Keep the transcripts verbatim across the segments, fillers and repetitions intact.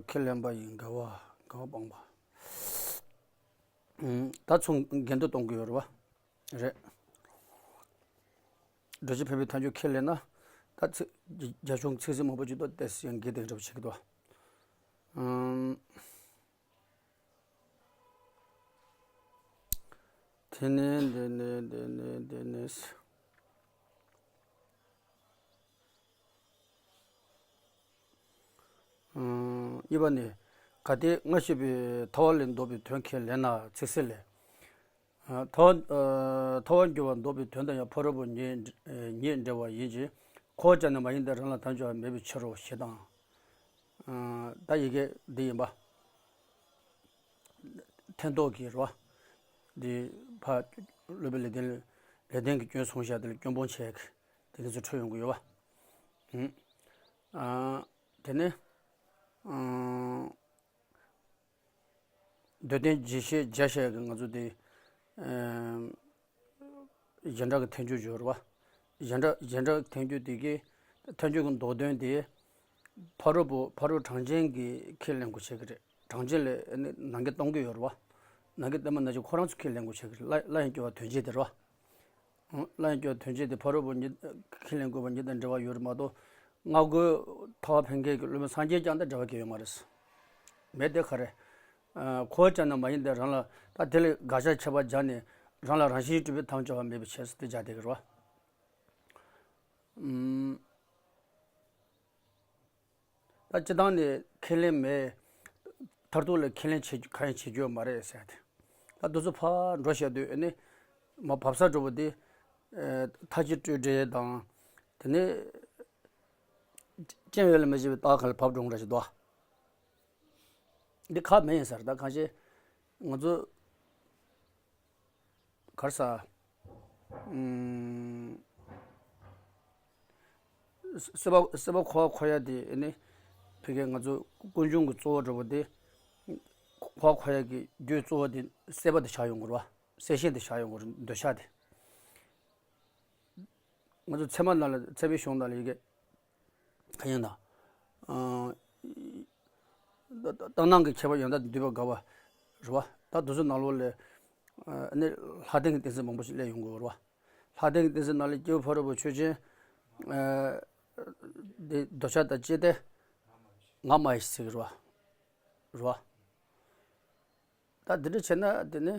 ཁས་ལེན་པ་ཡི་འགལ་བ། འགལ་བ་སྤངས་པ། ཨུམ། ད་ཚུར་འགལ་འདུ་གཏོང་གི་ཡོད་རེད་བ། རེད། འགྲོ་བྱེད་འཕེན་པའི་ཐལ་འགྱུར་ཁས་ལེན་ན། ད་ཚིག་རྒྱ་གཞུང་ཚིག་ཟིན་མང་པོ་ཅིག་ཏུ་ཏོག་ཙམ་ཡང་འགལ་ཏེ་འགྲོ་བྱེད་ཀྱི་འདུག་ཨུམ། དེ་ནས་དེ་ནས་དེ་ནས་དེ་ནས། ཨུམ། གཉིས་པ་ནི། གལ་ཏེ་སྔ་ཕྱི་པའི་ཐལ་བ་ལས་ལྡོག་པའི་དོན་ཁས་ལེན་ན་ཚིག་གསལ་ལས། ཨ། ཐལ་བ། ཨ། ཐལ་བར་འགྱུར་བ་ལྡོག་པའི་དོན་དང་ཡང་ཕ་རོལ་པོ་ཉིད། ཨ། ཉིད་འབྲེལ་བ་ཡིན་གྱི། ཁོ་བོ་ཅག་ནི་མ་ཡིན་ཏེ་རང་ལ་དམ་བཅའ་བ་མེད་པའི་ཕྱིར་རོ་ཞེས་དང་། ཨ། ད་ཡི་གེ་འདི་ཡིན་པ། འཐེན་ཐོག་གི་རེད་བ། འདི་ཕར་སློབ་དཔོན་ལེགས་ལྡན། ལེགས་ལྡན་གྱིས་སྐྱོན་གསུངས་བཞག་དེ་ལ་སྐྱོན་སྤོང་བྱེད་ཀྱི་དེ་འདི་ཚོ་འཕྲོས་ཡོང་གི་ཡོད་བ། ཨུམ། ཨ། དེ་ནས། ཨ། འདོད་དོན་བརྗོད་བྱེད་བརྗོད་བྱེད་ཀྱི་ང་ཚོ་དེ། ཨ། གཞན་དག་གི་ཐལ་འགྱུར་སྦྱོར་བ། གཞན་དག་གཞན་དག་ཐལ་འགྱུར་དེ་གའི་ཐལ་འགྱུར་གྱི་ལྡོག་དོན་དེ། ཕ་རོལ་པོ་ཕ་རོལ་གྲངས་ཅན་གྱིས་ཁས་ལེན་དགོས་བྱེད་ཀྱི་རེད། གྲངས་ཅན་ལས་ནི་ནང་འགལ་གཏོང་གི་ཡོད་རེད་བ། ནང་འགལ་གཏོང་མ་ནང་བཞིན་ཁོ་རང་ཚོ་ཁས་ལེན་དགོས་བྱེད་ཀྱི་རེད། སླར་སླར་ཡང་སྐྱེ་བ་དོན་བྱེད་དེ་རེད་བ། སླར་ཡང་སྐྱེ་བ་དོན་བྱེད་དེ་ཕ་རོལ་པོ་ཉིད་ཁས་ལེན་དགོས་པ་ཉིད་དང་འབྲེལ་བ་ཡོད་རེད་མ་གཏོགས། སྔ་རྒོལ་ཐལ་བ་འཕེན་མཁན་གྱི་སློབ་དཔོན་སངས་རྒྱས་བསྐྱངས་དང་འབྲེལ་བ་གང་ཡང་ཡོད་མ་རེད། མེད་དེ་ག་རེ། ཨ། ཁོ་བོ་ཅག་ནི་མ་ཡིན་ཏེ་རང་ལ། ད་དེ་ལས་དགག་བྱ་ཁྱད་པར་སྦྱར་ནས་རང་ལ་རང་བཞིན་གྱིས་གྲུབ་པའི་དམ་བཅའ་བ་མེད་པའི་ཕྱིར་ཟེར་དེ་སྦྱར་བསྡད་ཀྱི་རེད་བ། ཨུམ། ད་སྤྱིར་བཏང་ནས་ཁས་ལེན་མེད། མཐར་ཐུག་ལ་ཁས་ལེན་བྱེད་གང་ཡང་བྱེད་རྒྱུ་ཡོད་མ་རེད་ཟེར་ཏེ། ད་འདི་ཚོ་ཕར་འགྲོ་བཤད་དུས་ཨ་ནི། མ་བབས་ས་འགྲོ་བ་དེ། ཨ། མཐའ་བཞི་སྤྲོས་བྲལ་དང་། དེ་ནས། སྐྱོན་ཡོད་ལ་མི་བྱེད་པའི་རྟགས་གང་ལ་བབས་འགྲོ་འདྲ་ཞིག་འདུག་འདི་ཁག་མེད་ཡིན་ས་རེད། ད་གང་ཞིག་ང་ཚོ། ག་རེ་ཟ། ཨུམ། སྲེད་པ། སྲེད་པ་འཁོར་བ་འཁོར་ཡ་དེ་ཨ་ནི། ཕ་གིའི་ང་ཚོ་ཀུན་འབྱུང་གི་གཙོ་བོ་འགྲོ་བ་དེ། འཁོར་བ་འཁོར་ཡ་གི་རྒྱུའི་གཙོ་བོ་དེ་སྲེད་པ་དེ་ཆགས་ཡོང་གི་རེད་བ། སྲེད་ཞེན་དེ་ཆགས་ཡོང་གི་རེད། འདོད་ཆགས་དེ། ང་ཚོ་ཚད་མ་ནང་ལ། ཚད་མའི་གཞུང་ནང་ལ་ཡི་གེ་གང་ཡིན་ན། ཨ། ལྟར་སྣང་གི་ཁྱད་པར་ཡང་དག་འདུས་པ་དགག་པ་རེད་བ། ད་འདི་ཚོ་ནང་ལོགས་ལ། ཨ་ནི་ལྷ་ལྡན་གྱི་གཏན་ཚིགས་མང་པོ་ཞིག་སླེབས་ཡོང་གི་ཡོད་རེད་བ། ལྷ་ལྡན་གྱི་གཏན་ཚིགས་ནང་ལ་སྐྱེས་བུ་ཕ་རོལ་པོ་ཆོས་ཅན། ཨ། དེ་འདོད་ཆགས་དང་བཅས་ཏེ་ང་སྨྲ་ཡི་ཟེར་གྱི་རེད་བ། རེད་བ། ད་འདི་འདྲ་བྱས་ན་དེ་ནི།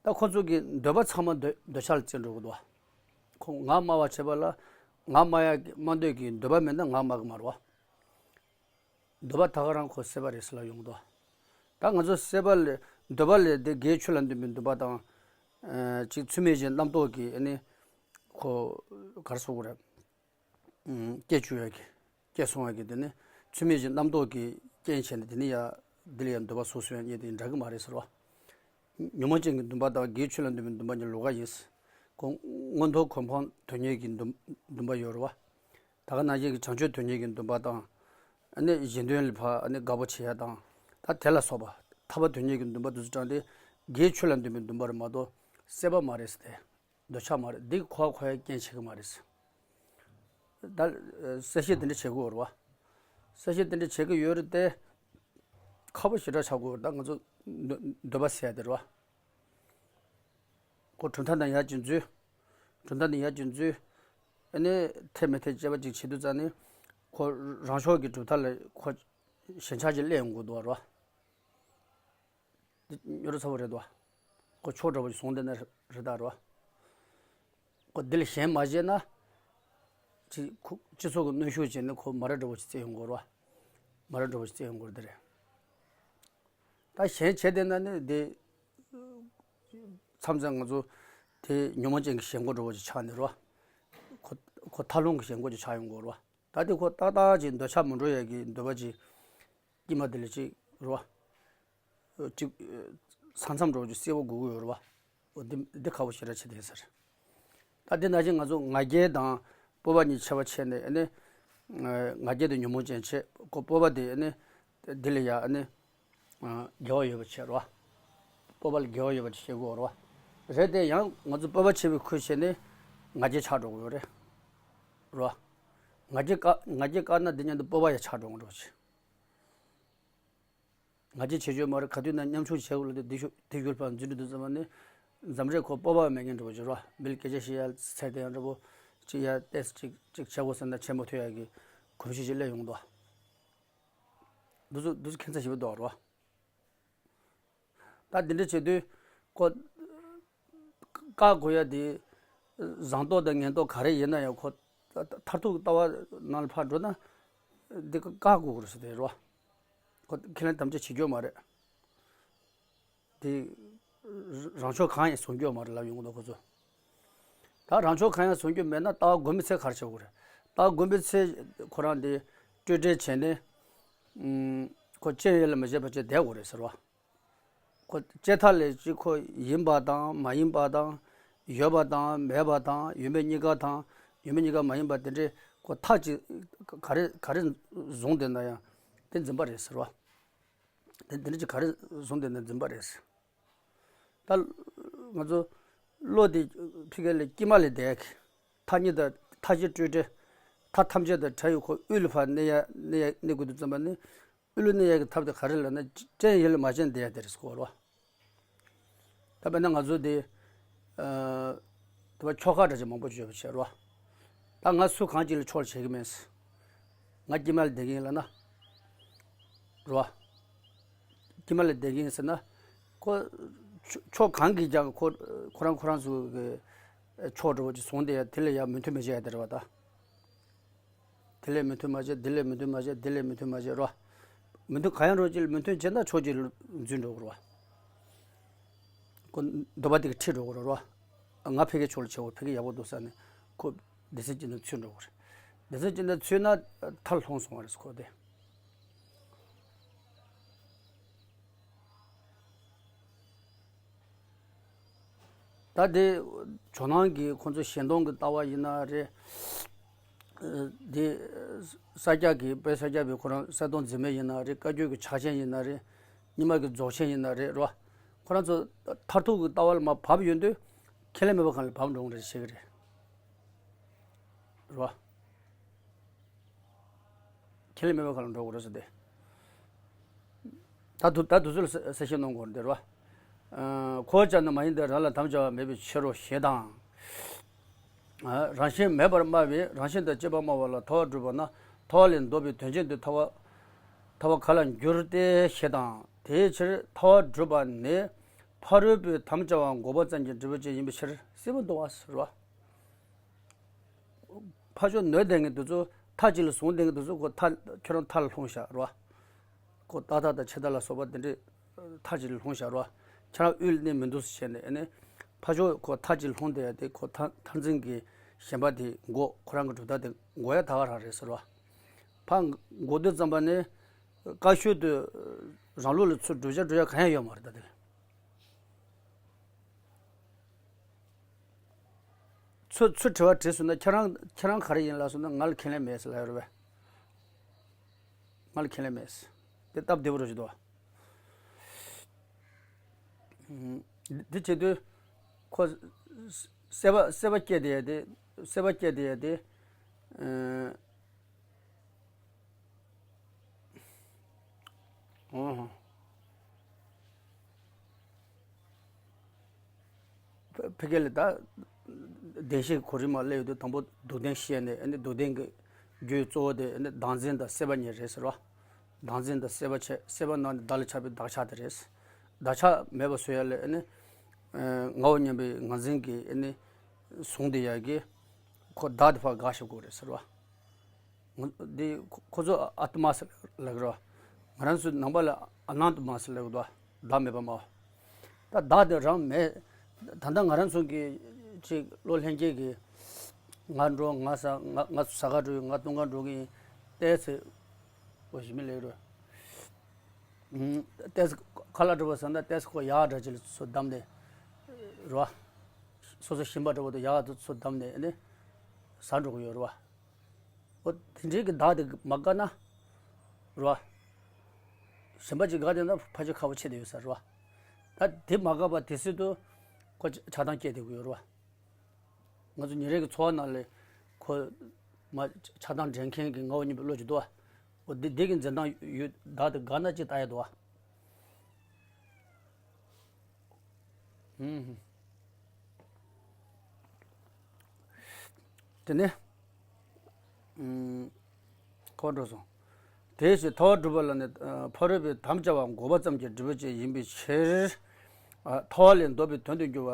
ད་ཁོ་ཚོ་གི་འདོད་པ་ཚང་མ་འདོད། འདོད་ཆགས་ལ་བརྩི་འགྲོ་གི་འདུག་བ། ཁོ་ང་སྨྲ་བ་བྱེད་པ་ལ། ང་སྨྲ་ཡ་གི་སྨྲ་འདོད་ཀྱི་འདོད་པ་མེད་ན་ང་སྨྲ་གི་མ་རེད་བ། འདོད་པ་ད་ག་རང་ཁོ་སྲེད་པ་རེད་ཟེར་ལབ་ཡོང་གི་འདུག་ད་ང་ཚོ་སྲེད་པ་ལས། འདོད་པ་ལས་དེ་དགེ་བའི་ཆོས་ལ་འདུན་པའི་འདུན་པ་དང་། ཨ། ཅིག་ཚུལ་མིན་གཞན་རྣམ་རྟོག་གི་ཨ་ནི། ཁོ་ག་རེ་ཟེར་དགོས་རེད། ཨུམ། སྐྱེ་བཅུག་ཡ་གི། སྐྱེ་སོང་བ་གི་དེ་ནི་ཚུལ་མིན་གྱི་རྣམ་རྟོག་གི་རྐྱེན་བྱས་ནས་དེ་ནི་ཡ། འདི་ལ་ཡང་འདོད་པ་སོ་སོ་ཡང་རྙེད་དེ་འདྲ་གི་མ་རེད་ཟེར་བ། ཉོན་མོངས་ཅན་གྱི་འདུན་པ་དང་དགེ་བའི་ཆོས་ལ་འདུན་པའི་འདུན་པ་གཉིས་ལོགས་ཀ་ཡིན། ཁོ་མངོན་མཐོ་གོ་འཕང་དོན་གཉེར་གྱི་འདུན། འདུན་པ་ཡོད་རེད་བ། ད་ག་ནང་བཞིན་གྱི་བྱང་ཆུབ་དོན་གཉེར་གྱི་འདུན་པ་དང་། ཨ་ནི་གཞན་དོན་ལ་ཕར་ཨ་ནི་དགའ་པོ་བྱེད་ཡ་དང་། ད་དེ་ལ་སོགས་པ་ཐར་པ་དོན་གཉེར་གྱི་འདུན་པ་དེ་ཚོ་དྲངས་ཏེ། དགེ་བའི་ཆོས་ལ་འདུན་པའི་འདུན་པ་རེད་མ་གཏོགས་སྲེད་པ་མ་རེད་ཟེར་ཏེ། འདོད་ཆགས་མ་རེད། འདི་འཁོར་བ་འཁོར་ཡའི་རྐྱེན་བྱེད་ཀྱི་མ་རེད་ཟེར། ད་གསལ་བཤད་དེ་འདྲ་བྱེད་དགོས་རེད་བ། གསལ་བཤད་དེ་འདྲ་བྱེད་ཀྱི་ཡོད་རེད་དེ། ཁག་པོ་ཞེ་དྲག་ཆགས་དགོས་རེད། ད་ང་ཚོ་འདོད། འདོད་པ་ཟེར་ཡ་དེ་རེད་བ། ཁོ་གྲུབ་མཐའ་དང་ཡར་གྱི་འཛུལ། གྲུབ་མཐའ་དང་ཡར་གྱི་འཛུལ། ཨ་ནི་འཐད་མི་འཐད་དཔྱད་པ་ཅིག་བྱེད་དུས་ཙང་ནི། ཁོ་རང་ཕྱོགས་ཀྱི་གྲུབ་མཐའ་ལ་ཁོ་ཞེན་ཆགས་ཅིག་སླེབས་ཡོང་གི་འདུག་བ་རེད་བ། འདི་ཉོ་རུ་ཚ་བོ་རེད་དོ། ཁོ་ཕྱོགས་འདྲ་བོ་ཞིག་བཟུང་བསྡད་ན་རེད་ད་རོ། ཁོ་འདི་ལ་ཞེན་མ་བྱས་ན། ཅི་ཁོ་སྤྱི་ཚོགས་ཀྱི་གནོན་ཤུགས་བྱས་ནས་ཁོ་མ་ར་འདྲ་བོ་ཞིག་བརྩི་ཡོང་གི་རེད་བ། མ་ར་འདྲ་བོ་ཞིག་བརྩི་ཡོང་གི་རེད་དེ་རེད། ད་ཞེན་བྱས་བསྡད་ན་ནི་འདི། མཚམས་མཚམས་ང་ཚོ་དེ་ཉོན་མོངས་ཅན་གྱི་ཞེན་ཁོག་འདྲ་བོ་ཞིག་ཆགས་ནས་རེད་བ། ཁོ་ཁོ་ཐར་ལུང་གི་ཞེན་ཁོག་ཅིག་ཆགས་ཡོང་གི་རེད་བ། ད་དེ་ཁོ་ཏག་ཏག་ཅིག་འདོད་ཆགས་མི་འགྲོ་ཡ་གི་འདོད་པ་ཅིག་དཀྱིལ་མ་དེ་ལ་ཅིག་རེད་བ། ཅིག་ས་མཚམས་འདྲ་བོ་ཅིག་གསལ་བོ་དགོས་ཀྱི་ཡོད་རེད་བ། འོ་འདི་འདི་ཁག་པོ་ཞེ་དྲག་ཆེ་དེ་ཟེར། ད་འདི་ནང་བཞིན་ང་ཚོ་ང་རྒྱལ་དང་སྤོབས་པ་གཉིས་ཆེ་བ་ཆེ་ནས་ཨ་ནི། ང་རྒྱལ་དེ་ཉོན་མོངས་ཅན་ཆེ། ཁོ་སྤོབས་པ་དེ་ཨ་ནི། འདི་ལ་ཡ་ཨ་ནི། དགེ་བ་ཡོད་པ་ཆེ་རེད་བ། སྤོབས་པ་ལ་དགེ་བ་ཡོད་པ་ཆེ་དགོས་རེད་བ། རེད་དེ་ཡང་ང་ཚོ་སྤོབས་པ་ཆེ་བའི་ཁུལ་བྱས་ནས་ང་རྒྱལ་ཆགས་འགྲོ་གི་ཡོད་རེད། རེད་བ། ང་རྒྱལ་བཀག་ང་རྒྱལ་བཀག་ན་འདི་མཉམ་དུ་སྤོབས་པ་ཡང་ཆགས་འགྲོ་གི་འགྲོ་ཆེ། ང་རྒྱལ་བྱེད་རྒྱུ་མ་རེད། ག་དུས་ན་མཉམ་ཞུགས་བྱེད་དགོས་ལ་དེ་དེ་ཤུ་དེ་ཤུལ་ཕར་འཛུལ་འགྲོ་དུས་ཙམ་པ་ནི། འཛམ་རེ་ཁོ་སྤོབས་པ་མེད་མཁན་འདྲ་པོ་ཅིག་རོ། མི་ལ་སྐད་ཆ་བཤད་ཡ་ཚད་དེ་ཡང་འདྲ་པོ་ཅིག་ཡ་ཏེས་ཅིག་ཅིག་བྱ་དགོས་ཟེར་ན་ཆེན་པོ་ཐོས་ཡ་གི་གོམས་གཤིས་ཅིག་སླེབས་ཡོང་འདུག་འདི་ཚོ་འདི་ཚོ་ཁྱད་མཚར་ཞེ་པོ་འདུག་རོ། ད་འདི་འདྲ་བྱེད་དུས་ཁོ་བཀག་དགོས་ཡ་དེ་བཟང་རྟོག་དང་ངན་རྟོག་ག་རེ་ཡིན་ན་ཡང་ཁོ་མཐར་ཐུག་ལྟ་བ་ནང་ལ་ཕར་འགྲོ་ན་འདི་བཀག་དགོས་རེད་ཟེར་དེ་རོ། ཁོ་ཁས་ལེན་དམ་བཅའ་བྱེད་རྒྱུ་མ་རེད། དེ་རང་ཕྱོགས་གང་ཡང་བཟུང་རྒྱུ་མ་རེད་ལབ་ཡོང་གི་འདུག་ཁོ་ཚོ། ད་རང་ཕྱོགས་གང་ཡང་བཟུང་རྒྱུ་མེད་ན་ལྟ་བ་སྒོམ་པའི་ཚེ་ག་རེ་བྱེད་དགོས་རེད། ལྟ་བ་སྒོམ་པའི་ཚེ་ཁོ་རང་དེ་སྤྲོས་བྲལ་བྱས་ནས་ཨུམ་ཁོ་ཅི་ཡང་ཡིད་ལ་མི་བྱེད་པ་བྱས་བསྡད་དགོས་རེད་ཟེར་བ། ཁོ་ལྕེ་ཐག་ལས་ཅི་ཁོ་ཡིན་པ་དང་མ་ཡིན་པ་དང་ཡོད་པ་དང་མེད་པ་དང་ཡོད་མེད་གཉིས་ཀ་དང་ཡོད་མེད་གཉིས་ཀ་མ་ཡིན་པ་དེ་འདྲའི་ཁོ་ཐག་ཅིག་ག་རེ་ག་རེ་བཟུང་བསྡད་ན་ཡང་དེ་འཛིན་པ་རེད་ཟེར་བ། དེ་འདི་འདྲ་ཅིག་ག་རེ་བཟུང་བསྡད་ན་འཛིན་པ་རེད། ད་ང་ཚོ་བློ་དེ་ཕི་གེ་ལས་དཀྱིལ་མ་ལས་འདས་ཀྱི་མཐའ་གཉིས་དང་མཐའ་བཞི་སྤྲོས་བྲལ། མཐའ་ཐམས་ཅད་དང་བྲལ་བའི་ཁོ་དབུས་ལ་ཕར་གནས་ཡ་གནས་ཡ་གནས་དགོས་དུས་ཙམ་པ་ནི་དབུས་ལ་གནས་ཡ་གི་ཐབས་དེ་ག་རེ་ལབ་ན་སྤྱན་ཡིད་ལ་མ་བྱེད་བསྡད་ཡ་དེ་རེད་ཟེར་གོ་རོ། ད་དཔེར་ན་ང་ཚོ་འདི། ཨ། དེ་བ་ཁྱོ་ག་འདྲ་ཅིག་མང་པོ་བརྗོད་པ་བྱས་རོ། ད་ང་སུ་གང་ཅིག་ལ་ཕྱོགས་བྱེད་ཀྱི་མེད། ང་དཀྱིལ་མ་ལ་བསྡད་ཀྱི་ཡིན་ལབ་ན། རོ། དཀྱིལ་མ་ལ་བསྡད་ཀྱི་ཡིན་ཟེར་ན། ཁོ། ཕྱོགས་ཕྱོགས་གང་གིས་ཀྱང་ཁོ་ཁོ་རང་ཁོ་རང་ཚོ་གི་ཕྱོགས་འདྲ་བོ་ཅིག་བཟུང་བསྡད་ཡ་དེ་ལ་ཡ་མོས་མཐུན་མི་བྱེད་ཡ་དེ་རེད་བ་ད། དེ་ལས་མི་མཐུན་མ་བྱེད། འདི་ལས་མི་མཐུན་མ་བྱེད། འདི་ལས་མི་མཐུན་མ་བྱེད་རོ། མི་མཐུན་ག་ཡང་རོ་ཅིག་ལ་མི་མཐུན་བྱེད་ན་ཕྱོགས་གཅིག་ལ་འཛུལ་འགྲོ་དགོས་རོ། ཁོ་འདོད་པ་དེ་ག་ཁྲིད་འགྲོ་དགོས་རོ། ང་ཕ་གི་ཕྱོགས་ལ་བྱེད་དགོས། ཕ་གི་ཡག་པོ་འདུག་ཟེར་ནས་ཁོ་སྡེ་ཚན་གཅིག་ནང་ཚུད་འགྲོ་དགོས་རེད། སྡེ་ཚན་གཅིག་ནང་ཚུད་ན་མཐར་ལྷུང་སོང་བ་རེད་ཁོ་དེ། ད་དེ་ཇོ་ནང་གི་ཁོང་ཚོ་གཞན་སྟོང་གི་ལྟ་བ་ཡིན་ན་རེད། དེ་ས་སྐྱ་གི་དཔལ་ས་སྐྱ་པའི་ཁོ་རང་གསལ་སྟོང་འཛིན་མེད་ཡིན་ན་རེད། བཀའ་བརྒྱུད་ཀྱི་ཕྱག་ཆེན་ཡིན་ན་རེད། རྙིང་མ་གི་རྫོགས་ཆེན་ཡིན་ན་རེད་རོ། ཁོ་རང་ཚོ་མཐར་ཐུག་གི་ལྟ་བ་ལ་མར་བབས་ཡོང་དུས་ཁས་ལེན་མེད་པ་གང་ལ་བབས་འགྲོ་གི་རེད་བཤད་གི་རེད་རོ། ཁས་ལེན་མེད་པ་གང་ལ་འགྲོ་གི་རེད་ཟེར་ཏེ། ད་དུ་ད་དུ་ཚོད་ལ་གསལ་བཤད་གནང་དགོས་འདི་རོ། ཨ། འཁོར་བ་ཅན་དུ་མ་ཡིན་ཏེ་རང་ལ་དམ་བཅའ་བ་མེད་པའི་ཕྱིར་རོ་ཞེས་དང་། ཨ། རང་བཞིན་མེད་པར་སྨྲ་བས་རང་བཞིན་དང་བཅས་པ་སྨྲ་བ་ལ་ཐར་པ་སྒྲུབ་པ་ན་ཐར་པ་ལས་ལྡོག་པའི་དོན་ཅན་དུ་ཐལ་བ་ཐལ་བ་ག་ལ་འགྱུར་ཏེ་ཞེས་དང་། དེའི་ཕྱིར་ཐར་པ་སྒྲུབ་པ་ནི་ཕ་རོལ་པོའི་དམ་བཅའ་བ་འགོག་པ་ཙམ་གྱི་འབྲས་བུ་ཅན་ཡིན་པའི་ཕྱིར་སྲིད་པ་འདོར་བ་ཟེར་རོ། ཕར་ཕྱོགས་ནོར་ལྡན་གྱི་དུས་ཚོད་མཐའ་གཅིག་ལ་བཟུང་ལྡན་གྱི་དུས་ཚོད་ཁོ་མཐའ་ཁྱོད་རང་མཐའ་ལ་ལྷུང་བཞག་རོ། ཁོ་ཏག་ཏག་དང་ཆེ་ཏག་ལ་སོགས་པ་དེ་འདྲའི་མཐའ་གཅིག་ལ་ལྷུང་བཞག་རོ། ཁྱོད་རང་དབུས་ལ་གནས་མི་འདུག་ཟེར་བྱས་ནས་ཨ་ནི་ཕར་ཕྱོགས་ཁོ་མཐའ་གཅིག་ལ་ལྷུང་བསྡད་ཡ་དེ་ཁོ་མཐའ་མཐར་འཛིན་གྱི་ཞེན་པ་དེ་འགོག་ཁོ་རང་གི་གྲུབ་མཐའ་དེ་འགོག་ཡ་ད་ག་རང་རེད་ཟེར་རོ། ཕར་འགོག་དུས་ཙམ་པ་ནི་བཀའ་ཤོད་དུ་རང་ལུགས་ལ་ཚུར་སྒྲུབ་བྱ་སྒྲུབ་བྱ་གང་ཡང་ཡོད་མ་རེད་ད་དེ། ཚུར་ཚུར་དྲི་བ་དྲིས་སོང་ན་ཁྱེད་རང་ཁྱེད་རང་ག་རེ་ཡིན་ལབ་སོང་ན་ང་ལ་ཁས་ལེན་མེད་ཟེར་ལབ་ཡོད་རེད་པས། ང་ལ་ཁས་ལེན་མེད་ཟེར། དེ་སྟབས་བདེ་པོ་རེད་ཞུ་དོ། འདི་བྱེད་དུས་ཁོ་སྲེད་པ་སྲེད་པ་སྐྱེས་དེ་ཡ་དེ་སྲེད་པ་སྐྱེས་དེ་ཡ་དེ། ཨོ། ཕ་ཕ་གི་ལ་ད་བདེན་བཞིའི་གོ་རིམ་མ་སླེབས་ཡོད་དུས་དང་པོ་སྡུག་བདེན་བཤད་ནས་ཨ་ནི་སྡུག་བདེན་གྱི་རྒྱུའི་གཙོ་བོ་དེ་ཨ་ནི་བདག་འཛིན་དང་སྲེད་པ་གཉིས་རེད་ཟེར་བ། བདག་འཛིན་དང་སྲེད་པ་བྱས་སྲེད་པ་ནང་ནས་བདག་ལ་ཆགས་པའི་བདག་ཆགས་དེ་རེད། བདག་ཆགས་མེད་པ་བཟོ་ཡ་ལ་ཨ་ནི་ངའོ་སྙམ་པའི་ངར་འཛིན་གྱིས་ཨ་ནི་བཟུང་བསྡད་ཡ་གི་ཁོ་བདག་དེ་ཕར་དགག་བྱེད་དགོས་རེད་ཟེར་བ། འདི་ཁོ་ཁོ་ཚོ་ཨ་ཏི་མ་ཟེར་ལབ་ཀྱི་རེད། ང་རང་ཚོའི་ནང་པ་ལ་ཨ་ནན་ཏི་མ་ཟེར་ལབ་ཀྱི་འདུག་བདག་མེད་པ་མ། ད་བདག་དེ་རང་མེད། ད་ལྟ་ང་རང་ཚོ་གི་ཅིག་བློ་ལྷན་སྐྱེས་ཀྱི་ང་འགྲོ་ང་ཟ་ང་ང་ཟ་ག་འགྲོ་ཡིན། ང་བཏུང་ག་འགྲོ་གི་ཡིན། ཏོག་ཙམ་འོ་ཞི་མི་ལབ་ཀྱི་རེད། ཏོག་ཙམ་ཁ་ལག་འགྲོ་བ་ཟ་ན་ཏོག་ཙམ་ཁོ་ཡག་འདྲ་ཅིག་ལ་ཚུར་བསྡམས་ནས་རེད་བ། སོ་སོ་ཞིམ་པ་འདྲ་བོ་དང་ཡག་ཏུ་ཚུར་བསྡམས་ནས་ཨ་ནི་ཟ་འགྲོ་གི་ཡོད་རེད་བ། འོ་དེ་འདྲའི་གི་བདག་དེ་མ་དགའ་ན་རེད་བ། གཞན་པ་ཅིག་དགའ་བསྡད་ན་ཕལ་ཆེར་ཁག་པོ་ཆེ་བསྡད་ཡོད་ས་རེད་བ། ད་དེ་མ་དགའ་བ་དེ་སྲིད་དུ་ཁོ་ཆགས་སྡང་སྐྱེས་བསྡད་ཀྱི་ཡོད་རེད་བ། ང་ཚོ་ཉིན་རེ་གི་འཚོ་བ་ནང་ལ་ཁོ་མ་ཆགས་སྡང་འདྲེན་མཁན་གྱི་ངའོ་སྙམ་པའི་བློ་ཅིག་འདུག་བ། འོ་དེ་དེ་གི་འཛིན་སྟངས་ཡོད་བདག་དེ་དགའ་ན་ཅིག་ལྟ་ཡ་འདུག་བ། དེ་ནས་ཁོ་འགྲོ་སོང་། དེའི་ཕྱིར་ཐར་པ་སྒྲུབ་པ་ལ་ནི་ཕ་རོལ་པོས་དམ་བཅའ་བ་འགོག་པ་ཙམ་གྱི་སྒྲུབ་པ་ཅན་ཡིན་པའི་ཕྱིར། ཐར་པ་ལས་ལྡོག་པའི་དོན་དུ་འགྱུར་བ་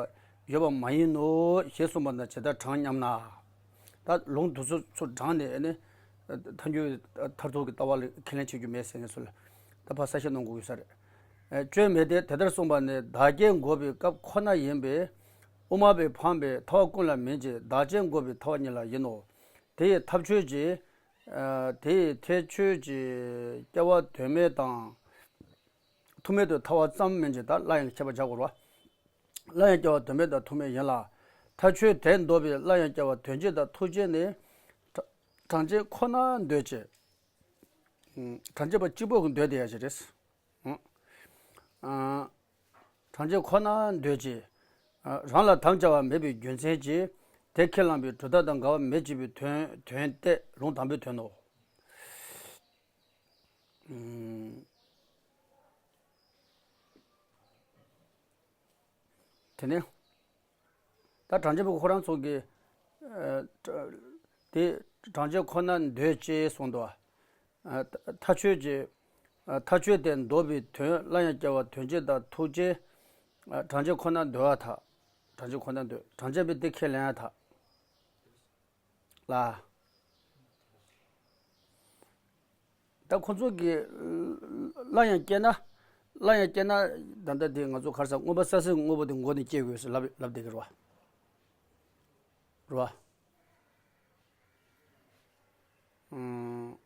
ཡོད་པ་མ་ཡིན་ནོ་ཞེས་གསུངས་པ་ན་ཇི་ལྟར་དྲང་སྙམ་ན། ད་ལུང་དེ་ཚོ་ཚུར་དྲངས་ནས་ནི། ཐལ་འགྱུར་མཐར་ཐུག་གི་ལྟ་བ་ལ་ཁས་ལེན་བྱེད་རྒྱུ་མེད་ཟེར་ནས་སུ་ལ། ད་ཕར་གསལ་བཤད་གནང་དགོས་ཀྱི་ས་རེད། ཨེ། སྐྱོན་མེད་དེ། དེ་ལྟར་གསུངས་པ་ནི་བདག་རྐྱེན་འགོག་པའི་སྐབས་ཁོ་ན་ཡིན་པས། དབུ་མ་པས་འཕངས་པའི་ཐར་པ་ཀུན་ལ་མིན་གྱི་བདག་རྐྱེན་འགོག་པའི་ཐར་པ་ཉིད་ལ་ཡིན་ནོ། དེ་ཡི་ཐབས་ཆོས་ཀྱི། ཨ། དེ་ཡི་ཐབས་ཆོས་ཀྱི་སྐྱེ་བ་དོན་མེད་དང་། ཐུག་མེད་དུ་ཐལ་བ་ཙམ་མིན་གྱི། ད་སླར་ཡང་ཁྱད་པར་སྦྱར་དགོས་རེད་བ། སླར་ཡང་སྐྱེ་བ་དོན་མེད་དང་ཐུག་མེད་ཡིན་ལ། ཐལ་ཆོས་དེ་ལྡོག་པའི་སླར་ཡང་སྐྱེ་བ་དོན་བྱེད་དང་ཐུག་བྱེད་ནི། གྲངས་ཅན་ཁོ་ན་འདོད་ཅེས། གྲངས་ཅན་པ་གཅིག་པོ་གིས་འདོད་བསྡད་ཡ་ཞིག་རེད། གྲངས་ཅན་ཁོ་ན་འདོད་ཅེས། རང་ལ་དམ་བཅའ་བ་མེད་པའི་རྒྱུ་མཚན་གྱིས། དེ་ཁས་བླངས་པའི་གྲུབ་མཐའ་དང་འགལ་བ་མེད་ཅེས་པའི་དོན་དོན་ཏེ་ལུང་དང་པོའི་དོན་ནོ། དེ་ནས་ད་གྲངས་ཅན་པ་ཁོ་རང་ཚོ་གིས། ཨ། དེ་གྲངས་ཅན་ཁོ་ན་འདོད་ཅེས་གསུངས་འདུག། ཨ། ཐལ་ཆོས་ཀྱི། ཨ། ཐལ་ཆོས་དེ་ལྡོག་པའི་དོན་སླར་ཡང་སྐྱེ་བ་དོན་བྱེད་དང་ཐུག་བྱེད། ཨ། གྲངས་ཅན་ཁོ་ན་འདོད་པར་ཐལ། གྲངས་ཅན་ཁོ་ན་འདོད། གྲངས་ཅན་པས་དེ་ཁས་ལེན་ཡང་ཐལ། ལ། ད་ཁོ་ཚོ་གིས་སླར་ཡང་སྐྱེས་ན། སླར་ཡང་སྐྱེས་ན་ད་ལྟ་དེ་ང་ཚོ་ག་རེ་ཟེར། མངོན་པ་གསལ་སའི་དངོས་པོ་དེ་མགོ་ནས་སྐྱེ་དགོས་ཟེར་ལབ་ལབ་བསྡད་ཀྱི་རེད་བ། རེད་བ། ཨང་།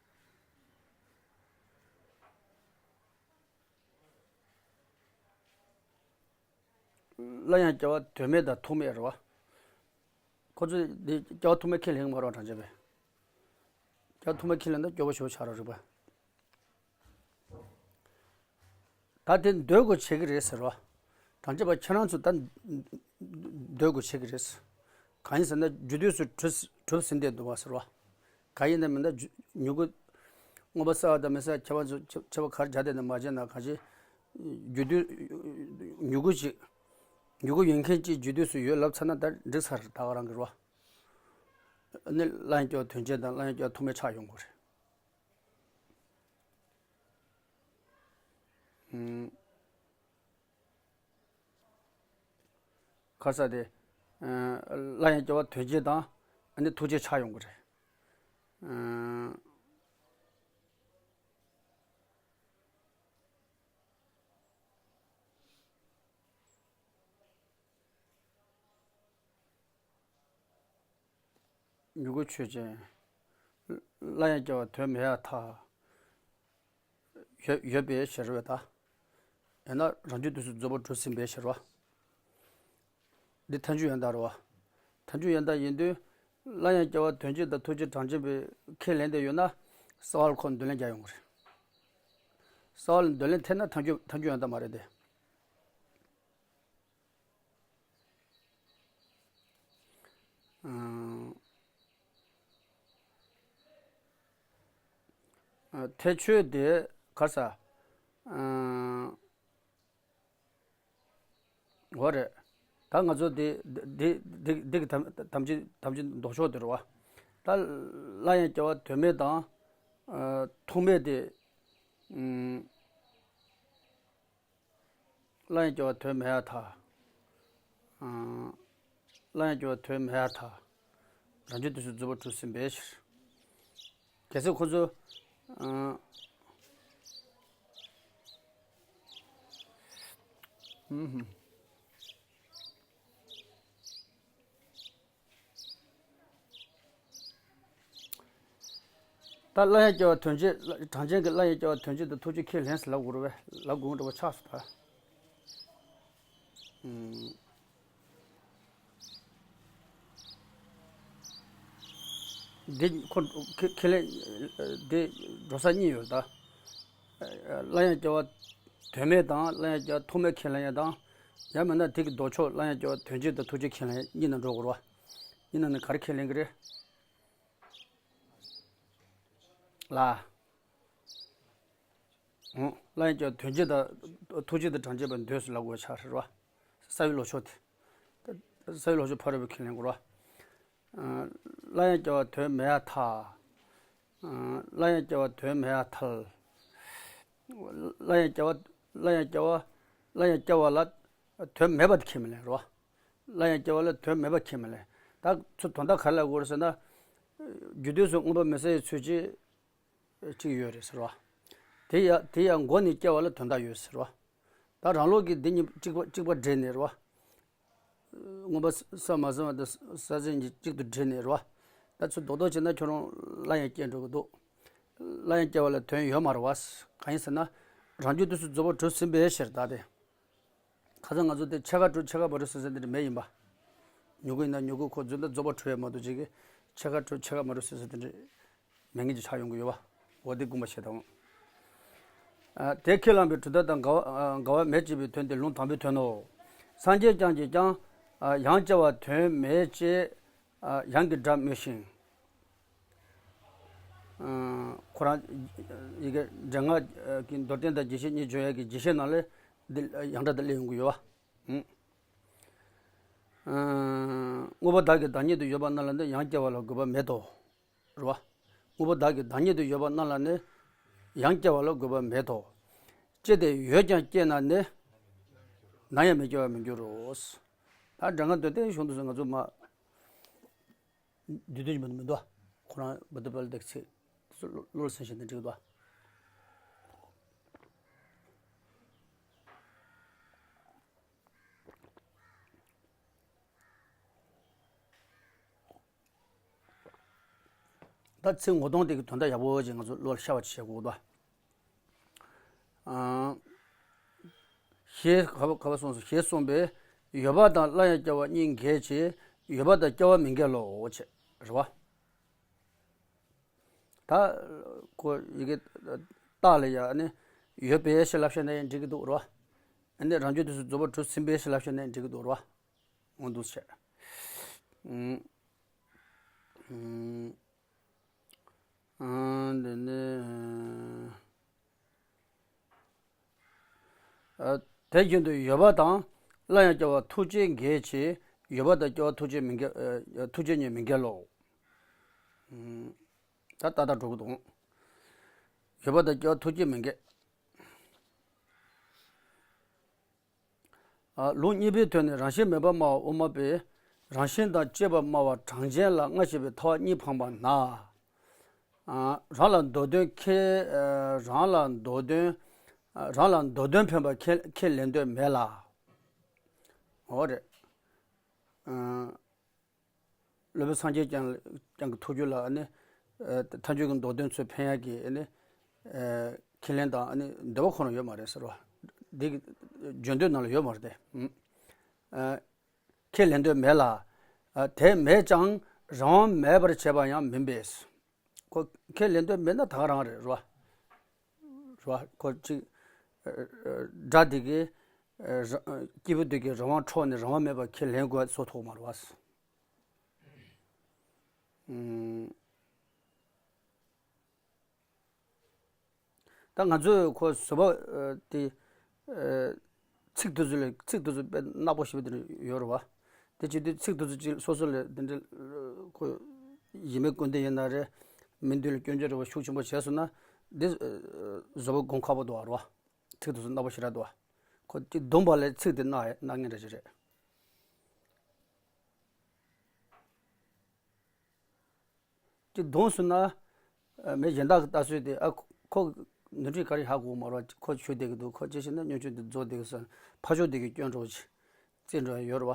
སླར་ཡང་སྐྱེ་བ་དོན་མེད་དང་ཐུག་མེད་རེད་བ། ཁོ་ཚོས་འདི་སྐྱེ་བ་ཐུག་མེད་ཁས་ལེན་གྱི་མ་རེད་བ། གྲངས་ཅན་པས། སྐྱེ་བ་ཐུག་མེད་ཁས་ལེན་ན་སྐྱོ་པོ་ཞེ་པོ་ཆགས་ར་རེད་པ། ད་དེ་འདོད་དགོས་བྱེད་ཀྱི་རེད་ཟེར་བ། གྲངས་ཅན་པ་ཁྱེད་རང་ཚོ་ད་འདོད་དགོས་བྱེད་ཀྱི་རེད། གང་ཡིན་ཟེར་ན་རྒྱུ་དུས་སུ་གྲུབ་གྲུབ་ཟིན་བསྡད་འདུག་བ་ཟེར་བ། གང་ཡིན་ན་མིན་ན་རྒྱུ་མྱུ་གུ། མངོན་པ་གསལ་བ་དང་མི་གསལ་བ་ཁྱད་པར་ཚོ་ཁྱད་ཁྱད་པར་ག་རེ་སྦྱར་བསྡད་ན་མ་བྱས་ན་གང་ཞིག་རྒྱུ་དུས་མྱུ་གུ་ཞིག་མྱུ་གུ་ཡོད་མཁན་གཅིག་རྒྱུ་དུས་སུ་ཡོད་ལབ་ཚར་ན་ད་འགྲིག་ཚར་རེད། ད་ག་རང་གི་རེད་བ། ནི་སླར་ཡང་སྐྱེ་བ་དོན་བྱེད་དང་སླར་ཡང་སྐྱེ་བ་ཐུག་མེད་ཆགས་ཡོང་གི་རེད། ཨུམ། ག་རེ་ཟེར་དེ། ཨ། སླར་ཡང་སྐྱེ་བ་དོན་བྱེད་དང་། ཨ་ནི་ཐུག་བྱེད་ཆགས་ཡོང་གི་རེད། ཨ། མྱུ་གུ་ཆོས་ཅན། སླར་ཡང་སྐྱེ་བ་དོན་མེད་པར་ཐལ། ཡོད་ཡོད་པའི་ཕྱིར་རོ། ད་ཡང་ན་རང་རྒྱུ་དུས་སུ་རྫོགས་པ་གྲུབ་ཟིན་པའི་ཕྱིར་རོ། འདི་ཐལ་འགྱུར་ཡང་དག་རོ། ཐལ་འགྱུར་ཡང་དག་ཡིན་དུས། སླར་ཡང་སྐྱེ་བ་དོན་བྱེད་དང་ཐུག་བྱེད་གྲངས་ཅན་པས་ཁས་ལེན་བསྡད་ཡོད་ན། གསལ་བ་ལ་ཁོ་འདོད་ལན་རྒྱག་ཡོང་གི་རེད། གསལ་བ་ལ་འདོད་ལན་འཐེན་ན་ཐལ་འགྱུར་ཐལ་འགྱུར་ཡང་དག་མ་རེད་དེ། ཨང་། ཨ། ཐལ་ཆོས་དེ་ག་རེ་ཟེར། ཨང་། འོ་རེད། ད་ང་ཚོ་འདི་འདི་འདི་འདི་གི་དམ་དམ་ཅན་དམ་ཅན་ལྡོག་ཕྱོགས་དེ་རེད་བ། ད་སླར་ཡང་སྐྱེ་བ་དོན་མེད་དང་། ཨ། ཐུག་མེད་དེ། ཨུམ། སླར་ཡང་སྐྱེ་བ་དོན་མེད་པར་ཐལ། ཨང་། སླར་ཡང་སྐྱེ་བ་དོན་མེད་པར་ཐལ། རང་རྒྱུ་དུས་སུ་རྫོགས་པ་གྲུབ་ཟིན་པའི་ཕྱིར། གལ་སྲིད་ཁོ་ཚོ། ཨང་། ཨུམ། ད་སླར་ཡང་སྐྱེ་བ་དོན་བྱེད། གྲངས་ཅན་གྱི་སླར་ཡང་སྐྱེ་བ་དོན་བྱེད་དང་ཐུག་བྱེད་ཁས་ལེན་ཟེར་ལབ་དགོས་རེད་པས། ལབ་དགོས་འདྲ་བོ་ཆགས་སོང་ད། ཨུམ། འདི་ཁོ་ཁས་ཁས་ལེན་འདི་འགྲོ་ས་གཉིས་ཡོད་ད། སླར་ཡང་སྐྱེ་བ་དོན་མེད་དང་སླར་ཡང་སྐྱེ་བ་ཐུག་མེད་ཁས་ལེན་ཡ་དང་། ཡང་མིན་ན་དེ་གི་ལྡོག་ཕྱོགས་སླར་ཡང་སྐྱེ་བ་དོན་བྱེད་དང་ཐུག་བྱེད་ཁས་ལེན་ཡ་གཉིས་ནང་འགྲོ་དགོས་རེད་པ། གཉིས་ནང་ནས་ག་རེ་ཁས་ལེན་གྱི་རེད། ལ། འོ། སླར་ཡང་སྐྱེ་བ་དོན་བྱེད་དང་ཐུག་བྱེད་དང་གྲངས་ཅན་པ་འདོད་ཟེར་ལབ་དགོས་ཆགས་རེད་པ། རྩ་བའི་ལོ་ཕྱོགས་དེ། རྩ་བའི་ལོ་ཕྱོགས་ཕ་རོལ་པོས་ཁས་ལེན་དགོས་རེད་བ། སླར་ཡང་སྐྱེ་བ་དོན་མེད་པར་ཐལ། སླར་ཡང་སྐྱེ་བ་དོན་མེད་པར་ཐལ། སླར་ཡང་སྐྱེ་བ། སླར་ཡང་སྐྱེ་བ། སླར་ཡང་སྐྱེ་བ་ལ་དོན་མེད་པ་དེ་ཁས་མི་ལེན་རེད་བ། སླར་ཡང་སྐྱེ་བ་ལ་དོན་མེད་པ་ཁས་མི་ལེན། ད་ཚུར་དོན་དག་ག་རེ་ལབ་དགོས་རེད་ཟེར་ན། རྒྱུ་དུས་སུ་མངོན་པར་མི་གསལ་བའི་ཚུལ་གྱིས་གཅིག་ཡོད་རེད་ཟེར་བ། དེ་ཡང་དེ་ཡང་མགོ་ནས་སྐྱེ་བ་ལ་དོན་དག་ཡོད་ཟེར་བ། ད་རང་ལུགས་ཀྱིས་འདི་གཉིས་གཅིག་པ་གཅིག་པ་འདྲེས་ནས་རེད་བ། མངོན་པ་གསལ་མ་གསལ་བ་དང་གསལ་ཟིན་གྱིས་གཅིག་ཏུ་འདྲེས་ནས་རེད་བ། ད་ཚུར་རྡོག་རྡོག་བྱས་ན་ཁྱོད་རང་སླར་ཡང་སྐྱེ་འགྲོ་གི་འདུག་སླར་ཡང་སྐྱེ་བ་ལ་དོན་ཡོད་མ་རེད་བ། གང་ཡིན་ཟེར་ན། རང་རྒྱུ་དུས་སུ་རྫོགས་པ་གྲུབ་ཟིན་པའི་ཕྱིར་ད་དེ། ཁ་སང་ང་ཚོ་དེ་ཕྱེད་ཀ་གྲུབ་ཕྱེད་ཀ་མ་གྲུབ་ཟེར་ཟེར་དེ་འདྲ་མེད་ཡིན་པ། མྱུ་གུ་ཡིན་ན་མྱུ་གུ་ཁོ་རྫུན་ད་རྫོགས་པ་གྲུབ་ཡས་མ་གཏོགས་ཅིག་གི་ཕྱེད་ཀ་གྲུབ་ཕྱེད་ཀ་མ་གྲུབ་ཟེར་ཟེར་དེ་འདྲ་མེད་མཁན་ཅིག་ཆགས་ཡོང་གི་ཡོད་པ། འོ་དེ་དགོངས་པ་བཞེས་དང་། ཨ། དེ་ཁས་བླངས་པའི་གྲུབ་མཐའ་དང་འགལ་བ་ཨ་འགལ་བ་མེད་ཅེས་པའི་དོན་དེ་ལུང་དང་པོའི་དོན་ནོ། སངས་རྒྱས་བསྐྱངས་ཀྱིས་ཀྱང་ཨ་ཡང་སྐྱེ་བ་དོན་མེད་ཅེས་ཨ་ཡང་གི་སྒྲ་སྨོས་ཤིང་། ཨ། ཁོ་རང་ཡི་གེ་འགྲེང་བུ་གི་མདོར་བསྟན་དང་རྒྱས་བཤད་གཉིས་སྦྱོར་ཡས་ཀྱི་རྒྱས་བཤད་ནང་ལ་འདི་ཡང་སྒྲ་དེ་སླེབས་ཡོང་གི་ཡོད་པ། ཨ། དངོས་པོ་བདག་གི་བདག་ཉིད་དུ་ཡོད་པ་རྣམས་ལ་ནི་ཡང་སྐྱེ་བ་ལ་དགོས་པ་མེད་དོ། རེད་བ། དངོས་པོ་བདག་གི་བདག་ཉིད་དུ་ཡོད་པ་རྣམས་ལ་ནི་ཡང་སྐྱེ་བ་ལ་དགོས་པ་མེད་དོ། སྐྱེས་ཏེ་ཡོད་ཀྱང་སྐྱེས་ན་ནི་ནམ་ཡང་མི་སྐྱེ་བར་མི་འགྱུར་རོ། ད་འགྲེང་བུ་མདོར་བསྟན་གཞུང་དུ་ང་ཚོ་མ་བསྡུས་དོན་གྱི་མི་འདུག་ཁོ་རང་བུ་ཏི་པལ་དེ་ཚིག་བློར་སེམས་ཤིང་དེ་འགྲིག་འདུག་ད་ཚིག་ངོ་གདོང་དེ་གི་དོན་དག་ཡག་པོ་ཅིག་ང་ཚོ་བློ་ལ་ཤར་བ་ཅིག་བྱེད་དགོས་འདུག་ཨ། ཞེས་ག་པ་ག་པ་གསུངས་སོ། ཞེས་གསུངས་པས་ཡོད་པ་དང་སླར་ཡང་སྐྱེ་བ་གཉིས་འགལ་ཕྱིར་ཡོད་པ་དང་སྐྱེ་བ་མི་འགལ་ལོ། ཅེས་རེད་བ། ད་ཁོ་ཡི་གེ་རྟགས་ལ་ཡང་ནི་ཡོད་པའི་ཕྱིར་ལབ་བཤད་ན་ཡང་འགྲིག་གི་འདུག་རེད་བ། ཨ་ནི་རང་རྒྱུད་དུས་སུ་རྫོགས་པ་གྲུབ་ཟིན་པའི་ཕྱིར་ལབ་བཤད་ན་ཡང་འགྲིག་གི་འདུག་རེད་བ། འོང་འདུག་བཤད། ཨུམ། ཨུམ། ཨ། འདི་ནི། ཨ། དེ་བཞིན་དུ་ཡོད་པ་དང་སླར་ཡང་སྐྱེ་བ་ཐུག་བཅས་འགལ་ཕྱིར་ཡོད་པ་དང་སྐྱེ་བ་ཐུག་བཅས་མི་འགལ། ཨ། ཐུག་བཅས་གཉིས་མི་འགལ་ལོ། ཨུམ། ད་ཏག་ཏག་འགྲོ་གི་འདུག་ཡོད་པ་དང་སྐྱེ་བ་ཐུག་བཅས་མི་འགལ། ཨ། ལུང་གཉིས་པའི་དོན་ནི་རང་བཞིན་མེད་པར་སྨྲ་བ་དབུ་མ་པས་རང་བཞིན་དང་བཅས་པར་སྨྲ་བ་གྲངས་ཅན་ལ་སྔ་ཕྱི་པའི་ཐལ་བ་གཉིས་འཕངས་པ་ན། ཨ། རང་ལ་མདོ་དོན་ཁས། ཨ། རང་ལ་མདོ་དོན། ཨ། རང་ལ་མདོ་དོན་འཕེན་པ་ཁས་ཁས་ལེན་འདོད་མེད་ལ། འོ་རེད། ཨ། སློབ་དཔོན་སངས་རྒྱས་བསྐྱངས་བསྐྱངས་ཀྱི་ཐུགས་རྒྱུད་ལ་ནི། ཨ། ཐལ་འགྱུར་གྱི་མདོ་དོན་ཚུར་འཕེན་ཡག་གི་ནི། ཨ། ཁས་ལེན་དང་ནི་འདོད་པ་ཁོ་ན་ཡོད་མ་རེད་ཟེར་བ། འདི་གི་བརྗོད་འདོད་ནང་ལ་ཡོད་མ་རེད་དེ། ཨ། ཁས་ལེན་འདོད་མེད་ལ། ཨ། དེ་མེད་ཀྱང་རང་དབང་མེད་པར་བྱས་པ་ཡང་མིན་པས། ཁོ་ཁས་ལེན་འདོད་མེད་ན་ད་ག་རང་རེད་རོ། རོ། ཁོ་གཅིག་ཨ། ཨ། སྒྲ་དེ་གིས། ཨ། ར། སྐྱེས་བུ་དེ་གིས་རང་དབང་འཕྲོག་ནས་རང་དབང་མེད་པར་ཁས་ལེན་དགོས་བཟོ་ཐུབ་མ་རེད་བ། ཨུམ། ད་ང་ཚོས་ཁོ་བཟོད་པ་དེ། ཚིག་དེ་ཚོ་ལས་ཚིག་དེ་ཚོ་དཔེ་ནག་པོ་ཞེ་པོ་དེ་འདྲ་ཡོད་རེད་བ། དེ་བྱེད་དུས་ཚིག་དེ་ཚོ་གཅིག་སོ་སོ་ལས་དེ་འདྲ་ཁོ་ཡིན་མིན་སྐུར་འདེབས་ཡིན་ན་རེད། མི་འདུལ་སྐྱོན་བརྗོད་རེད་བ། ཤུགས་ཆེན་པོ་བྱས་སོང་ན་འདི་བཟོད་པ་སྒོམ་ཁག་པོ་འདུག་བ་རེད་བ། ཚིག་དེ་ཚོ་ནག་པོ་ཞེ་དྲག་འདུག་བ། ཁོ་གཅིག་བསྡོམས་པ་ལས་ཚིག་དེ་ནག་ནག་ངན་འདྲ་ཞིག་རེད། ཅིག་བསྡོམས་སོང་ན། ཨ། མི་གཞན་དག་གི་ལྟ་ཚུལ་དེ། ཨ། ཁོ་ནོར་འཁྲུལ་ག་རེ་ཧ་གོ་མ་རེད། ཁོ་ཆོས་བསྡད་ཀྱི་འདུག་ཁོ་ཅི་ཞིག་ན་སྙོམ་ཆུང་དེ་རྫོགས་བསྡད་ཀྱི་སོང་། ཕར་ཕྱོགས་དེ་གི་སྐྱོན་འགྲོ་ཅིག་རྩིས་འགྲོ་ཡ་ཡོད་རེད་བ།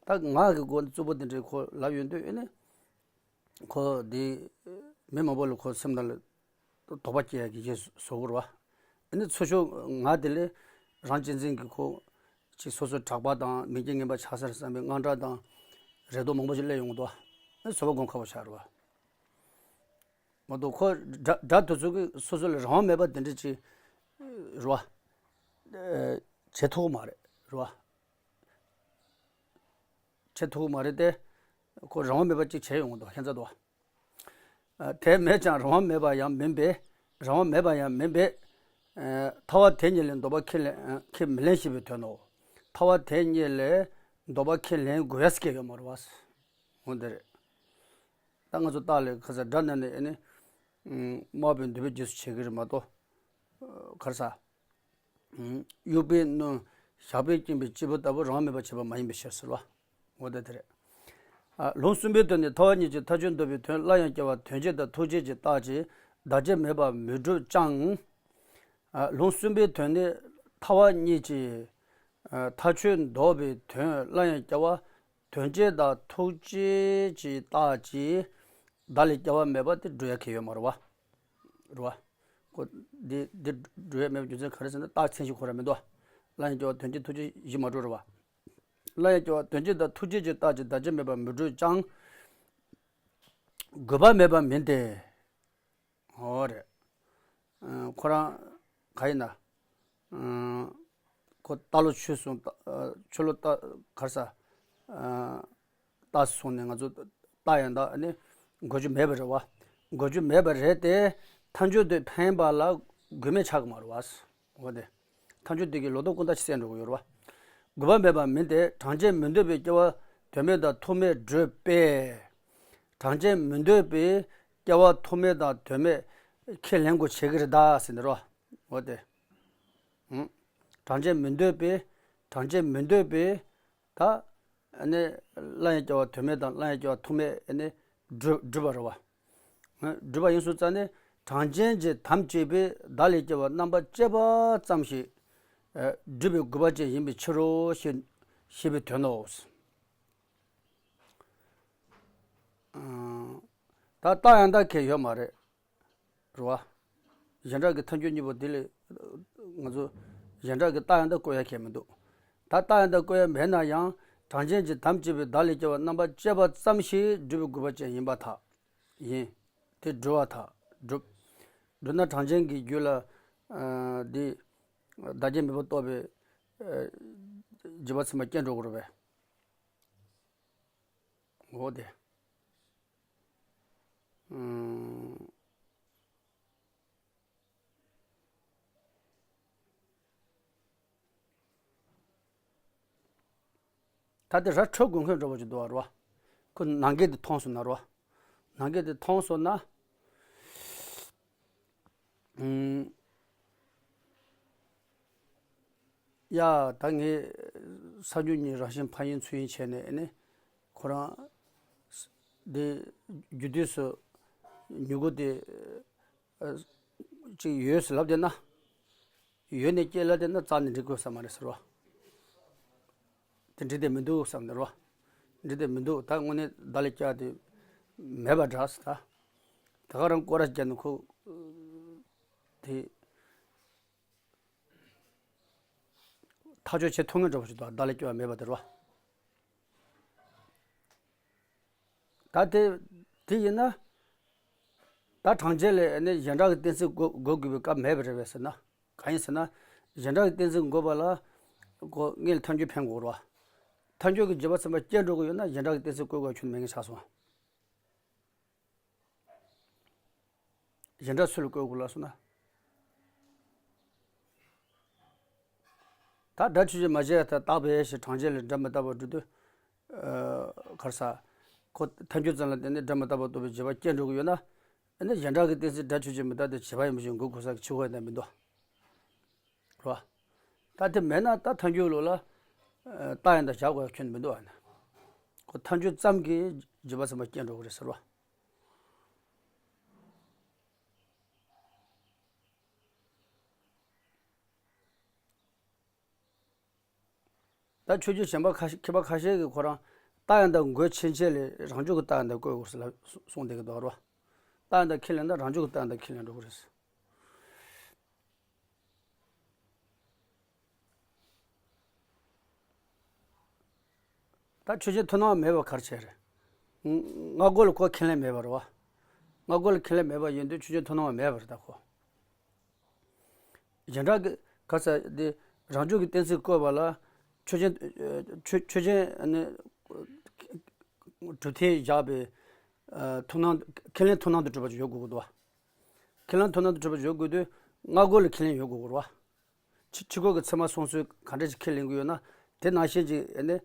ད་ངག་གི་སྒོ་ནས་རྩུབ་པོ་དེ་འདྲའི་ཁོ་ལབ་ཡོང་དུས་ཨེ་ནི། ཁོ་དེ་མི་མང་པོ་ལ་ཁོ་སེམས་ནང་ལ་དོགས་པ་སྐྱེ་ཡ་གི་རྗེས་བཟོ་གི་རེད་བ། ཨེ་ནི་ཚུར་ཕྱོགས་ངག་དེ་ལས་རང་གཅེས་འཛིན་གྱི་ཁོ། ཅིག་སོ་སོའི་གྲགས་པ་དང་མི་རྒྱུ་ངན་པ་ཆགས་སར་བསམ་པའི་དངངས་སྐྲག་དང་རེ་དོགས་མང་པོ་ཞིག་སླེབས་ཡོང་གི་འདུག་ཨེ་བཟོད་པ་སྒོམ་ཁག་པོ་ཆགས་རེད་བ། མ་གཏོགས་ཁོ་དགྲ་དགྲ་དེ་ཚོ་གིས་སོ་སོ་ལ་རང་དབང་མེད་པ་དེ་འདྲ་ཅིག་རེད་བ། ཨེ། བྱེད་ཐུབ་ཀྱི་མ་རེད་རེད་བ། བྱེད་ཐུབ་ཀྱི་མ་རེད་དེ། ཁོ་རང་དབང་མེད་པ་ཅིག་བྱས་ཡོང་གི་འདུག་ཁྱད་མཚར་འདུག་ཨ། དེ་མེད་ཀྱང་རང་དབང་མེད་པ་ཡང་མིན་པས། རང་དབང་མེད་པ་ཡང་མིན་པས། ཨ། ཐལ་བ་དེ་གཉིས་ལས་འདོད་པ་ཁས་ལེན་ཁས་མི་ལེན་ཞེས་པའི་དོན་ནོ། ཐ་བ་དེ་གཉིས་ལས་ལྡོག་པ་ཁས་ལེན་དགོས་ཡ་སྐད་ཡོད་མ་རེད་བ། འོ་དེ་རེད། ད་ང་ཚོ་རྟགས་ལས་ཁ་ས་སྒྲ་ན་ནི་ཨེ་ནི། ཨུམ། སྨྲ་བའི་འདོད་པའི་རྗེས་སུ་བྱེད་ཀྱི་རེད་མ་གཏོགས། ཨ། ག་རེ་ཟ། ཨུམ། དབྱུག་པས་བསྣུན། ཞགས་པས་བསྐྱེད་པའི་སྐྱེས་བུ་ལྟ་བུ་རང་དབང་མེད་པར་བྱེད་པ་མ་ཡིན་པའི་ཕྱིར་ཟེར་བ། འོ་ད་དེ་རེད། ཨ། ལུང་གསུམ་པའི་དོན་ནི་ཐ་བ་གཉིས་ཀྱི་མཐའ་དཔྱོད་འདོད་པའི་དོན་སླར་ཡང་སྐྱེ་བ་དོན་བྱེད་དང་ཐུག་བྱེད་ཀྱི་རྟགས་ཀྱིས་བདག་བྱེད་མེད་པར་མི་སྒྲུབ་ཀྱང་། ཨ། ལུང་གསུམ་པའི་དོན་ནི་ཐ་བ་གཉིས་ཀྱི། ཨ། མཐའ་དཔྱོད་འདོད་པའི་དོན་སླར་ཡང་སྐྱེ་བ་དོན་བྱེད་དང་ཐུག་བྱེད་ཀྱི་རྟགས་ཀྱིས་བདག་ལས་སྐྱེ་བ་མེད་པ་དེ་སྒྲུབ་ཡ་གལ་ཡོད་མ་རེད་བ། རེད་བ། ཁོ་འདི་འདི་སྒྲུབ་ཡ་མེད་པའི་རྒྱུ་མཚན་ག་རེ་ཟེར་ན་རྟགས་མཚན་གཞི་ཁོ་ར་མི་འདུག་སླར་ཡང་སྐྱེ་བ་དོན་བྱེད་ཐུག་བྱེད་བཞི་མ་གྲུབ་རེད་བ། སླར་ཡང་སྐྱེ་བ་དོན་བྱེད་དང་ཐུག་བྱེད་ཀྱི་རྟགས་ཀྱིས་བདག་བྱེད་མེད་པར་མི་སྒྲུབ་ཀྱང་དགོས་པ་མེད་པ་མིན་ཏེ། འོ་རེད། ཨ། ཁོ་རང་ག་ཡིན་ན། ཨ། ཁོ་རྟ་ལོ་ཆོས་གསུམ། ཨ། ཆོས་ལོ་རྟ་ག་རེ་ཟ། ཨ། རྟགས་སུ་སོང་ནས་ང་ཚོ་རྟགས་ཡང་དག་ནི་འགོད་རྒྱུ་མེད་པ་རེད་བ། འགོད་རྒྱུ་མེད་པ་རེད་དེ། མཐའ་དཔྱོད་དེ་འཕེན་པ་ལ་དགོས་མེད་ཆགས་ཀྱི་མ་རེད་བ། འོ་དེ། མཐའ་དཔྱོད་དེ་གི་ལོག་རྟོག་ཀུན་བཏགས་ཀྱིས་བསལ་འགྲོ་གི་ཡོད་རེད་བ། དགོས་པ་མེད་པ་མིན་ཏེ། གྲངས་ཅན་མི་འདོད་པའི་སྐྱེ་བ་དོན་མེད་དང་ཐུག་མེད་སྒྲུབ་པས། གྲངས་ཅན་མི་འདོད་པའི་སྐྱེ་བ་ཐུག་མེད་དང་དོན་མེད་ཁས་ལེན་དགོས་བྱེད་ཀྱི་རེད་ད་ཟེར་ནི་རོ། འོ་དེ། ཨུམ། གྲངས་ཅན་མི་འདོད་པའི། གྲངས་ཅན་མི་འདོད་པའི། ད་ཨ་ནི་སླར་ཡང་སྐྱེ་བ་དོན་མེད་དང་སླར་ཡང་སྐྱེ་བ་ཐུག་མེད་ཨ་ནི་སྒྲུབ་སྒྲུབ་པ་རེད་བ། སྒྲུབ་པ་ཡིན་སོང་ཙང་ནི་གྲངས་ཅན་གྱི་དམ་བཅས་པའི་བདག་ལས་སྐྱེ་བ་རྣམ་པ་བཅད་པ་ཙམ་ཞིག་ཨ། སྒྲུབ་པའི་དགོས་པ་ཅན་ཡིན་པའི་ཕྱིར་རོ་ཞེས་ཞེས་པའི་དོན་ནོ། ཨ། ད་རྟགས་ཡང་དག་གལ་ཡོད་མ་རེད། རེད་བ། གཞན་དག་གི་མཐའ་དཔྱོད་གཉིས་པོ་དེ་ལས་ང་ཚོ་གཞན་དག་གི་རྟགས་ཡང་དག་བཀོད་ཡ་གལ་མི་འདུག་ད་རྟགས་ཡང་དག་བཀོད་ཡ་མེད་ན་ཡང་གྲངས་ཅན་གྱི་དམ་བཅས་པའི་བདག་ལས་སྐྱེ་བ་རྣམ་པ་བཅད་པ་ཙམ་ཞིག་སྒྲུབ་པའི་དགོས་པ་ཅན་ཡིན་པར་ཐལ། ཡིན། དེ་སྒྲུབ་པར་ཐལ། སྒྲུབ། སྒྲུབ་ན་གྲངས་ཅན་གྱི་རྒྱུད་ལ། ཨ། འདི་བདག་བྱེད་མེད་པར་རྟོགས་པའི། ཨ། རྗེས་དཔག་ཚད་མ་སྐྱེ་འགྲོ་དགོས་རེད་པས། འོ་དེ། ཨུམ། ད་དེ་ར་འཕྲོད་དགོས་མཁན་འདྲ་པོ་ཅིག་འདུག་བ་རོ། ཁོ་ནང་གི་དེ་མཐོང་སོང་ན་རོ། ནང་གི་དེ་མཐོང་སོང་ན། ཨུམ། ཡ། ད་ངས་ས་རྒྱུ་གཉིས་རང་བཞིན་ཕ་ཡིན་ཚུལ་ཡིན་བྱས་ནས་ཨེ་ནི། ཁོ་རང་འདི་རྒྱུ་དུས་སུ་མྱུ་གུ་དེ་ཨ་ཅིག་ཡོད་ཟེར་ལབ་བསྡད་ན། ཡོད་ནས་སྐྱེས་ལབ་བསྡད་ན་རྩ་ནས་འགྲིག་དགོས་ས་མ་རེད་ཟེར་བ། དེ་འགྲིག་བསྡད་མི་འདུག་བསམ་ནས་རོ། འགྲིག་བསྡད་མི་འདུག་ད་དངོས་གནས་བདག་ལས་སྐྱེ་བ་དེ་མེད་པ་འདྲ་ཟེར་ད། ད་ག་རང་སྐོར་ར་བརྒྱབ་ནས་ཁོ། དེ། ཐག་གཅོད་བྱེད་ཐུབ་མཁན་འདྲ་པོ་ཞིག་འདུག་བདག་ལས་སྐྱེ་བ་མེད་པ་དེ་རོ། ད་དེ་དེ་ཡིན་ན། ད་གྲངས་ཅན་ལས་ནི་གཞན་དག་གི་གཏན་ཚིགས་འགོད་འགོད་དགོས་པའི་སྐབས་མེད་པ་རེད་པས་ཟེར་ན། གང་ཡིན་ཟེར་ན། གཞན་དག་གི་གཏན་ཚིགས་འགོད་པ་ལ། ཁོ་དངོས་ལ་ཐལ་འགྱུར་འཕེན་དགོས་རེད་བ། ཐལ་འགྱུར་གྱི་རྗེས་དཔག་ཚད་མ་སྐྱེ་འགྲོ་གི་ཡོད་ན་གཞན་དག་གི་གཏན་ཚིགས་བཀོད་དགོས་ཁྱོན་མེད་ངེས་ཆགས་སོང་། གཞན་དག་སུ་ལ་བཀོད་དགོས་ལབ་སོང་ན། ད་སྒྲ་ཆོས་ཅན་མ་བྱས་ད་བཏགས་པའི་ཞེས་གྲངས་ཅན་ལས་སྒྲ་མི་རྟག་པར་སྒྲུབ་དུས། ཨ། ག་རེ་ཟ། ཁོ་ཐལ་འགྱུར་ཙམ་ལ་བརྟེན་ནས་སྒྲ་མི་རྟག་པར་རྟོགས་པའི་རྗེས་དཔག་སྐྱེ་འགྲོ་གི་ཡོད་ན། ཨ་ནི་གཞན་དག་གི་གཏན་ཚིགས་སྒྲ་ཆོས་ཅན་མི་རྟག་སྟེ་བྱས་པ་ཡིན་པ་ཞིག་འགོད་དགོས་ས་གི་ཕྱི་གོ་ཡང་ན་མི་འདུག་རེད་བ། ད་དེ་མེད་ན་ད་ཐལ་འགྱུར་ལོ་ལ། ཨ། རྟགས་ཡང་དག་བཞག་དགོས་ཁྱོན་མི་འདུག་བ་ན། ཁོ་ཐལ་འགྱུར་ཙམ་གྱིས་རྗེས་དཔག་ཚད་མ་སྐྱེ་འགྲོ་གི་རེད་ཟེར་བ། ད་ཆོས་བརྒྱུད་གཞན་པ་ཁ་ཤས་མཁས་པ་ཁ་ཤས་ཀྱིས་ཁོ་རང་རྟགས་ཡང་དག་འགོད་ཕྱིན་ཆད་ལས་རང་འཇུག་གི་རྟགས་ཡང་དག་བཀོད་དགོས་ཟེར་ལ་གསུངས་བསྡད་ཀྱི་འདུག་རོ། རྟགས་ཡང་དག་ཁས་ལེན་ན་རང་འཇུག་གི་རྟགས་ཡང་དག་ཁས་ལེན་འགྲོ་གི་རེད། ད་ཆོས་ཅན་མཐུན་སྣང་བ་མེད་པ་ག་རེ་བྱས་རེད། སྔ་རྒོལ་ལ་ཁོ་ཁས་ལེན་མེད་པ་རེད་བ། སྔ་རྒོལ་ལ་ཁས་ལེན་མེད་པ་ཡིན་དུས་ཆོས་ཅན་མཐུན་སྣང་བ་མེད་པ་རེད་ད་ཁོ། གཞན་དག་གི་ག་ས་དེ་རང་འཇུག་གི་གཏན་ཚིགས་བཀོད་པ་ལ་ཆོས་ཅན། ཆོས་ཆོས་ཅན་ནི་གྲུབ་མཐས་བཞག་པའི་མཐུན་སྣང་ཁས་ལེན་མཐུན་སྣང་དུ་གྲུབ་པ་ཅིག་ཡོད་དགོས་ཀྱི་འདུག་བ། ཁས་ལེན་མཐུན་སྣང་དུ་གྲུབ་པ་ཅིག་ཡོད་དགོས་དུས་སྔ་རྒོལ་ལ་ཁས་ལེན་ཡོད་དགོས་ཀྱི་རེད་བ། ཕྱི་ཕྱི་རྒོལ་གྱི་ཚད་མ་སོང་ཚུལ་ག་འདྲ་ཞིག་ཁས་ལེན་གྱི་ཡོད་ན། དེ་ནང་བཞིན་ཅིག་ཨ་ནི་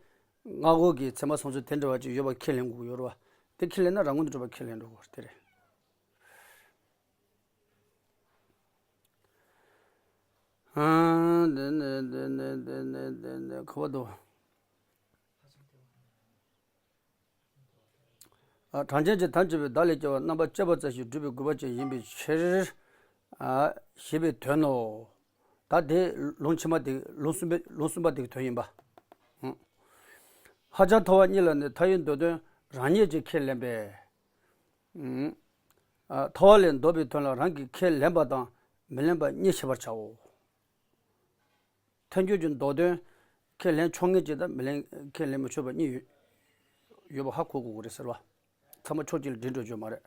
སྔ་རྒོལ་གྱི་ཚད་མ་སོང་ཚུལ་དེ་འདྲ་བ་ཅིག་ཡོད་པ་ཁས་ལེན་དགོས་ཀྱི་ཡོད་རེད་བ། དེ་ཁས་ལེན་ན་རང་ངོས་ནས་གྲུབ་པ་ཁས་ལེན་འགྲོ་དགོས་རེད། དེ་རེད། ཨ། འདི་ནས་འདི་ནས་འདི་ནས་འདི་ནས་ག་པར་འདུག་ཨ། གྲངས་ཅན་གྱི་དོན་བྱེད་པའི་བརྡ་ལས་སྐྱེ་བ་རྣམ་པ་གཅིག་པ་ཙམ་ཞིག་སྒྲུབ་པའི་དགོས་པ་ཅན་ཡིན་པའི་ཕྱིར། ཨ། ཞེས་པའི་དོན་ནོ། ད་དེ་ལུང་ཕྱི་མ་དེ་ལུང་གསུམ་པའི་ལུང་གསུམ་པ་དེ་གི་དོན་ཡིན་པ། ཧུམ། ཧ་ཅང་ཐལ་བ་གཉིས་ལ་ནི་མཐའ་ཡས་མདོ་དོན་རང་ཉིད་ཀྱིས་ཁས་ལེན་པས། ཨ། ཐལ་བ་ལས་ལྡོག་པའི་དོན་ལ་རང་གིས་ཁས་ལེན་པ་དང་མི་ལེན་པ་གཉིས་ཕྱེ་བར་བྱའོ། ཐལ་འགྱུར་གྱི་མདོ་དོན་ཁས་ལེན་ཆོག་ངེས་ཀྱི་དང་མི་ལེན་ཁས་ལེན་མི་ཆོག་པ་གཉིས་ཡོད་ཡོད་པ་ཧ་གོ་དགོས་ཀྱི་རེད་ཟེར་བ། ཚང་མ་ཕྱོགས་གཅིག་ལ་སྒྲིལ་འགྲོ་རྒྱུ་མ་རེད།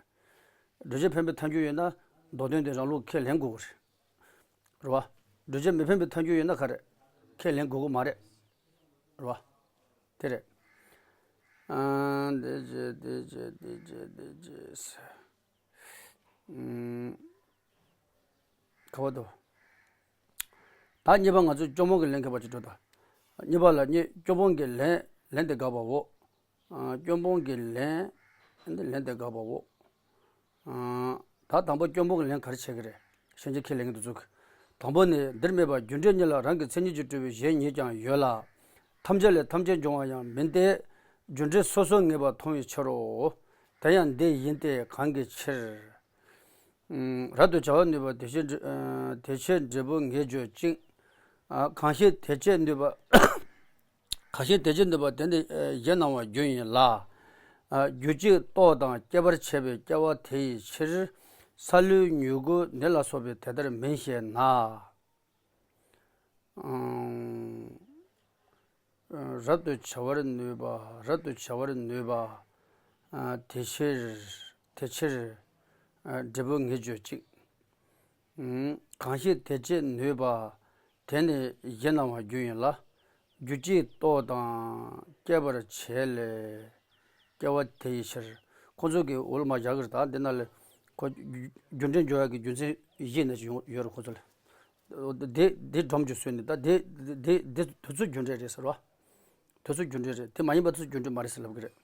སྒྲུབ་བྱེད་འཕེན་པའི་ཐལ་འགྱུར་ཡོད་ན་མདོ་དོན་དེ་རང་ལུགས་ཁས་ལེན་དགོས་ཀྱི་རེད། རེད་བ། སྒྲུབ་བྱེད་མི་འཕེན་པའི་ཐལ་འགྱུར་ཡོད་ན་ག་རེ། ཁས་ལེན་དགོས་ཀྱི་མ་རེད། རེད་བ། དེ་རེད། ཨ། འདི་བྱས་འདི་བྱས་འདི་བྱས་འདི་བྱས། ཨུམ། ག་པར་འདུག་ད་གཉིས་པ་ང་ཚོས་སྐྱོན་སྤོང་གི་ལན་འགེལ་བ་ཅིག་འགྲོ་ད། གཉིས་པ་ལ་གཉིས་སྐྱོན་སྤོང་གི་ལན་ལན་དེ་དགག་པའོ། ཨ། སྐྱོན་སྤོང་གི་ལན། ལན་དེ་དགག་པའོ། ཨ། ད་དང་པོ་སྐྱོན་སྤོང་གི་ལན་ག་རེ་བྱེད་ཀྱི་རེད། ཤན་འབྱེད་ཁས་ལེན་གྱི་འདུག་ཚུལ། དང་པོ་ནི་འདིར་སྨྲས་པ་རྒྱུ་འབྲས་གཉིས་ལ་རང་གི་མཚན་ཉིད་ཀྱིས་གྲུབ་པའི་གཞན་ཉིད་ཀྱང་ཡོད་ལ། ཐམས་ཅད་ལས་ཐམས་ཅད་འབྱུང་བ་ཡང་མིན་ཏེ། རྒྱུ་འབྲས་སོ་སོར་ངེས་པར་མཐོང་བའི་ཕྱིར་རོ། དེ་ཡང་འདི་ཡིན་ཏེ་གང་གི་ཕྱིར། ཨུམ། རབ་ཏུ་བྱ་བར་ནུས་པ་དེ་ཕྱིར་འབྲས་ཨ་དེ་ཕྱིར་འབྲས་བུ་ངེས་བརྗོད་ཅིང་། ཨ། གང་ཞིག་དེ་སྐྱེད་ནུས་པ། གང་ཞིག་དེ་སྐྱེད་ནུས་པ་དེ་ནི་ཨ་གཞན་སྣང་བ་རྒྱུ་ཡིན་ལ། ཨ། རྒྱུ་གཅིག་རྟོགས་དང་སྐྱེད་པར་བྱེད་པའི་སྐྱེ་བ་དེ་ཡི་ཕྱིར། སཱ་ལུའི་མྱུ་གུ་ནི་ལ་སོགས་པས་དེ་ལྟར་མིན་ཞེ་ན། ཨང་། རབ་ཏུ་བྱ་བར་ནུས་པ། རབ་ཏུ་བྱ་བར་ནུས་པ། ཨ། དེ་ཕྱིར། དེ་ཕྱིར། ཨ། འབྲས་བུ་ངེས་བརྗོད་ཅིག་ཨང་། གང་ཞིག་དེ་སྐྱེད་ནུས་པ། དེ་ནི་གཞན་སྣང་བ་རྒྱུ་ཡིན་ལ། རྒྱུ་གཅིག་རྟོགས་དང་སྐྱེད་པར་བྱེད་ལས། སྐྱེ་བ་དེ་ཡི་ཕྱིར། ཁོ་ཚོ་གི་འོག་ལ་མ་བཞག་གི་རེད། ད་འདི་ན་ལ་ཁོ་རྒྱུ་འབྲས་འབྱུང་ཡག་གི་རྒྱུ་མཚན་བཞི་ནས་ཡོང་ཡོད་རེད་ཁོ་ཚོ་ལ། དེ་དེ་སྒྲོམ་གྱི་སྲོལ་ནི་ད་དེ་དེ་དེ་དུས་ཚོད་རྒྱུ་འབྲས་རེད་ཟེར་བ། དུས་ཚོད་རྒྱུ་འབྲས་རེད། དེ་མ་ཡིན་པ་དུས་ཚོད་རྒྱུ་འབྲས་མ་རེད་ཟེར་ལབ་གི་རེད།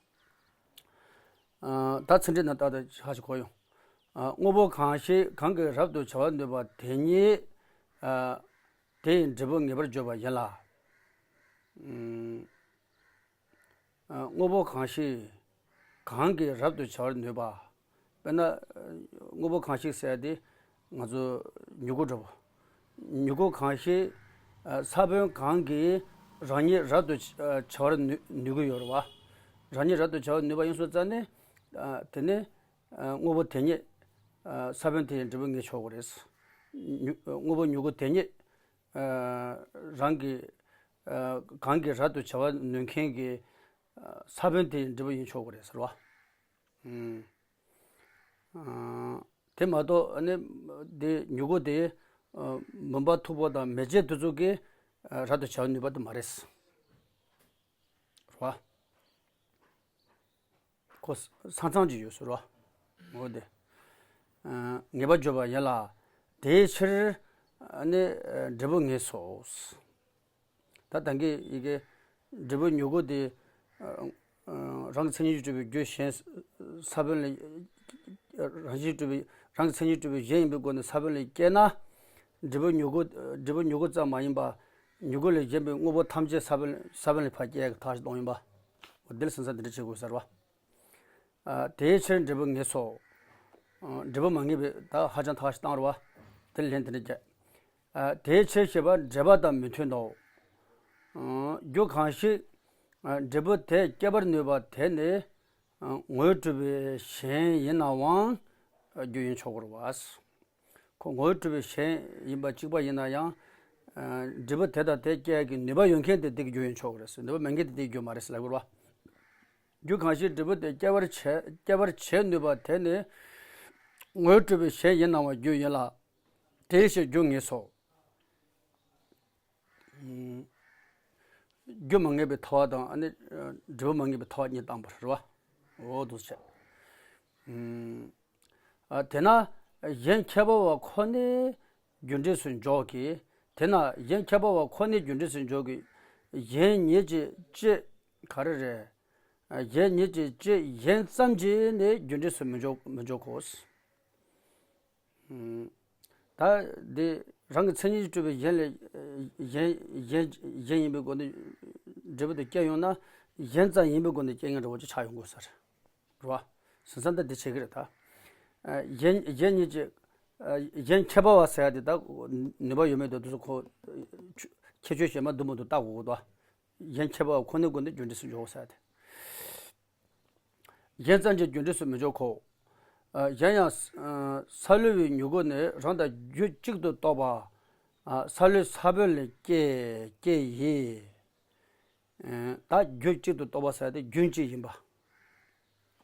ཨ། ད་ཚིག་འགྲེལ་ན་ཏག་ཏག་ཧ་ཞིག་གོ་ཡོང་། ཨ། དངོས་པོ་གང་ཞིག་གང་གིས་རབ་ཏུ་བྱ་བར་ནུས་པ་དེ་ཉིད། ཨ། དེ་ཡི་འབྲས་བུ་ངེས་པར་བརྗོད་པ་ཡིན་ལ། ཨུམ། ཨ། དངོས་པོ་གང་ཞིག་གང་གིས་རབ་ཏུ་བྱ་བར་ནུས་པ། དཔེར་ན། དངོས་པོ་གང་ཞིག་ཟེར་དེ་ང་ཚོ་མྱུ་གུ་འདྲ་བོ། མྱུ་གུ་གང་ཞིག་ཨ། ས་བོན་གང་གིས་རང་ཉིད་རབ་ཏུ་བྱ་བར་ནུས་ནུས་ཀྱི་ཡོད་རེད་བ། རང་ཉིད་རབ་ཏུ་བྱ་བར་ནུས་པ་ཡིན་སོང་ཙང་ནི། ཨ། དེ་ནི་ཨ། དངོས་པོ་དེ་ཉིད་ཨ། ས་བོན་དེ་ཡི་འབྲས་བུ་ངེས་ཆོག་གི་རེད། མྱུ་དངོས་པོ་མྱུ་གུ་དེ་ཉིད་ཨ། རང་གི་ཨ། གང་གིས་རབ་ཏུ་བྱ་བར་ནུས་མཁན་གྱི་ཨ། ས་བོན་དེ་ཡི་འབྲས་བུ་ཡིན་ཆོག་གི་རེད་ཟེར་བ། ཨུམ། ཨ། དེ་མ་གཏོགས་ཨ་ནི་དེ་མྱུ་གུ་དེ་ཨ། མུན་པ་མཐུག་པོ་དང་མེ་ལྕེ་དེ་ཚོ་གིས་ཨ། རབ་ཏུ་བྱ་བར་ནུས་པ་དེ་མ་རེད། རེད་བ། ཁོ་ས་མཚམས་ཅིག་ཡོད་ཟེར་བ། འོ་དེ། ཨ། ངེས་པར་བརྗོད་པ་ཡིན་ལ། དེའི་ཕྱིར་ཨ་ནི་འབྲས་བུ་ངེས་སོ། ད་ད་གིན་ཡི་གེ་འབྲས་བུ་མྱུ་གུ་དེ་ཨ། ཨ། རང་གི་མཚན་ཉིད་ཀྱིས་གྲུབ་པའི་རྒྱུ་གཞན་ས་བོན་ལས། རང་བཞིན་གྲུབ་པའི་རང་གི་མཚན་ཉིད་གྲུབ་པའི་གཞན་ཡིན་པའི་སྒོ་ནས་ས་བོན་ལས་སྐྱེས་ན། འབྲས་བུ་མྱུ་གུ་འབྲས་བུ་མྱུ་གུ་ཙམ་མ་ཡིན་པ། མྱུ་གུ་ལས་གཞན་པའི་དངོས་པོ་ཐམས་ཅད་ས་བོན་ས་བོན་ལས་ཕར་སྐྱེ་ཡག་གི་ཐག་གཅོད་གཏོང་ཡིན་པ། འོ་དེ་ལ་སེམས་ས་འདི་འདྲ་བྱེད་དགོས་ཟེར་བ། ཨ། དེའི་ཕྱིར་འབྲས་བུ་ངེས་སོ། ཨ། འབྲས་བུ་མ་ངེས་པའི་ད་ཧ་ཅང་ཐག་ཆོད་བཏང་རེད་བ། དེ་ལན་དེ་འདྲ་བརྒྱབ། ཨ། དེའི་ཕྱིར་ཞེས་པ་འགྲེལ་པ་དང་མི་མཐུན་ནོ། ཨ། རྒྱུ་གང་ཞིག་ཨ། འབྲས་བུ་དེ་སྐྱེད་པར་ནུས་པ་དེ་ནི། ཨ། ངོས་གྲུབ་པའི་གཞན་ཡིན་ནའང་རྒྱུ་ཡིན་ཆོག་གི་རེད་བ། ཁོ་ངོས་གྲུབ་པའི་གཞན་ཡིན་པ་གཅིག་པ་ཡིན་ན་ཡང་། ཨ། འབྲས་བུ་དེ་དང་དེ་སྐྱེ་ཡག་གི་ནུས་པ་ཡོད་མཁན་དེ་དེ་གི་རྒྱུ་ཡིན་ཆོག་གི་རེད་ཟེར། ནུས་པ་མེད་མཁན་དེ་དེ་གི་རྒྱུ་མ་རེད་ཟེར་ལབ་དགོས་རེད་བ། རྒྱུ་གང་ཞིག་འབྲས་བུ་དེ་སྐྱེད་པར་བྱེད་སྐྱེད་པར་བྱེད་ནུས་པ་དེ་ནི་ངོས་གྲུབ་པའི་གཞན་ཡིན་སྣང་བ་རྒྱུ་ཡིན་ལ། དེའི་ཕྱིར་རྒྱུ་ངེས་སོ། ཨུམ། རྒྱུ་མ་ངེས་པའི་ཐལ་བ་དང་ཨ་ནི་འབྲས་བུ་མ་ངེས་པའི་ཐལ་བ་གཉིས་བཏང་བ་རེད་བ། འོ་འདུག་སེ་བྱས། ཨུམ། ཨ། དེས་ན་གཞན་ཁྱད་པར་བ་ཁོ་ནའི་རྒྱུ་འབྲས་སུ་འཇོག་གི། དེས་ན་གཞན་ཁྱད་པར་བ་ཁོ་ནའི་རྒྱུ་འབྲས་སུ་འཇོག་གི། གཞན་ཉིད་ཀྱི་སྤྱི་ག་རེ་རེད། གཞན་ཉིད་ཀྱི་སྤྱི་གཞན་ཙམ་གྱིས་ནི་རྒྱུ་འབྲས་སུ་མི་འཇོག་མི་འཇོག་གོ། ད་འདི་རང་གི་མཚན་ཉིད་ཀྱིས་གྲུབ་པའི་གཞན་ལས་གཞན་གཞན་གཞན་ཡིན་པའི་སྒོ་ནས་འབྲས་བུ་དེ་སྐྱེ་ཡོང་ན། གཞན་ཙམ་ཡིན་པའི་སྒོ་ནས་སྐྱེ་ངེས་འདྲ་བོ་ཅིག་ཆགས་ཡོང་དགོས་ས་རེད། རེད་བ། བྱས་ཙང་ད་འདི་བྱེད་ཀྱི་རེད་ད། གཞན་གཞན་ཉིད་ཀྱི་གཞན་ཁྱད་པར་བ་ཟེར་ཡ་དེ་ད་ནུས་པ་ཡོད་མེད་དེ་དུས་སུ་ཁོ་ཁྱད་ཆོས་གཞན་མ་འདུ་མི་འདུ་བལྟ་དགོས་ཀྱི་འདུག་གཞན་ཁྱད་པར་བ་ཁོ་ནའི་སྒོ་ནས་རྒྱུ་འབྲས་སུ་འཇོག་ཟེར་ཡ་དེ། གཞན་ཙམ་གྱིས་རྒྱུ་འབྲས་སུ་མི་འཇོག་གོ། གཞན་ཡང་། སཱ་ལུ་བའི་མྱུ་གུ་ནི་རང་དང་རྒྱུད་གཅིག་ཏུ་གཏོགས་པ། སཱ་ལུའི་ས་བོན་ལས་སྐྱེ་སྐྱེ་ཡི། ད་རྒྱུད་གཅིག་ཏུ་གཏོགས་པ་ཟེར་ཏེ་རྒྱུན་གཅིག་ཡིན་པ།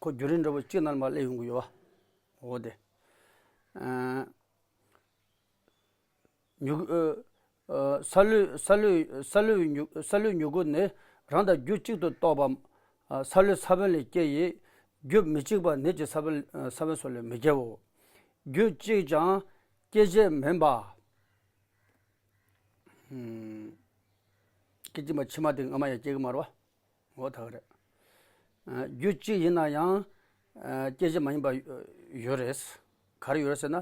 ཁོ་རྒྱུན་རིང་འདྲ་བོ་གཅིག་ནང་མར་སླེབས་ཡོང་གི་ཡོད་པ། འོ་དེ། མྱུ་གུ། སཱ་ལུ་སཱ་ལུ་སཱ་ལུ་མྱུ་སཱ་ལུའི་མྱུ་གུ་ནི་རང་དང་རྒྱུད་གཅིག་ཏུ་གཏོགས་པ། སཱ་ལུའི་ས་བོན་ལས་སྐྱེ་ཡི། རྒྱུད་མི་གཅིག་པ་ནད་ཀྱི་ས་བོན་ས་བོན་སོགས་ལས་མི་སྐྱེའོ། རྒྱུད་གཅིག་ཀྱང་སྐྱེད་བྱེད་མིན་པ། སྐད་ཅིག་མ་ཕྱི་མ་དེ་སྔ་མ་ཡང་སྐྱེ་གི་མ་རེད་བ། འོ་ད་ག་རེད། རྒྱུད་གཅིག་ཡིན་ན་ཡང་སྐྱེད་བྱེད་མ་ཡིན་པ་ཡོད་རེད། ག་རེ་ཡོད་རེད་ཟེར་ན།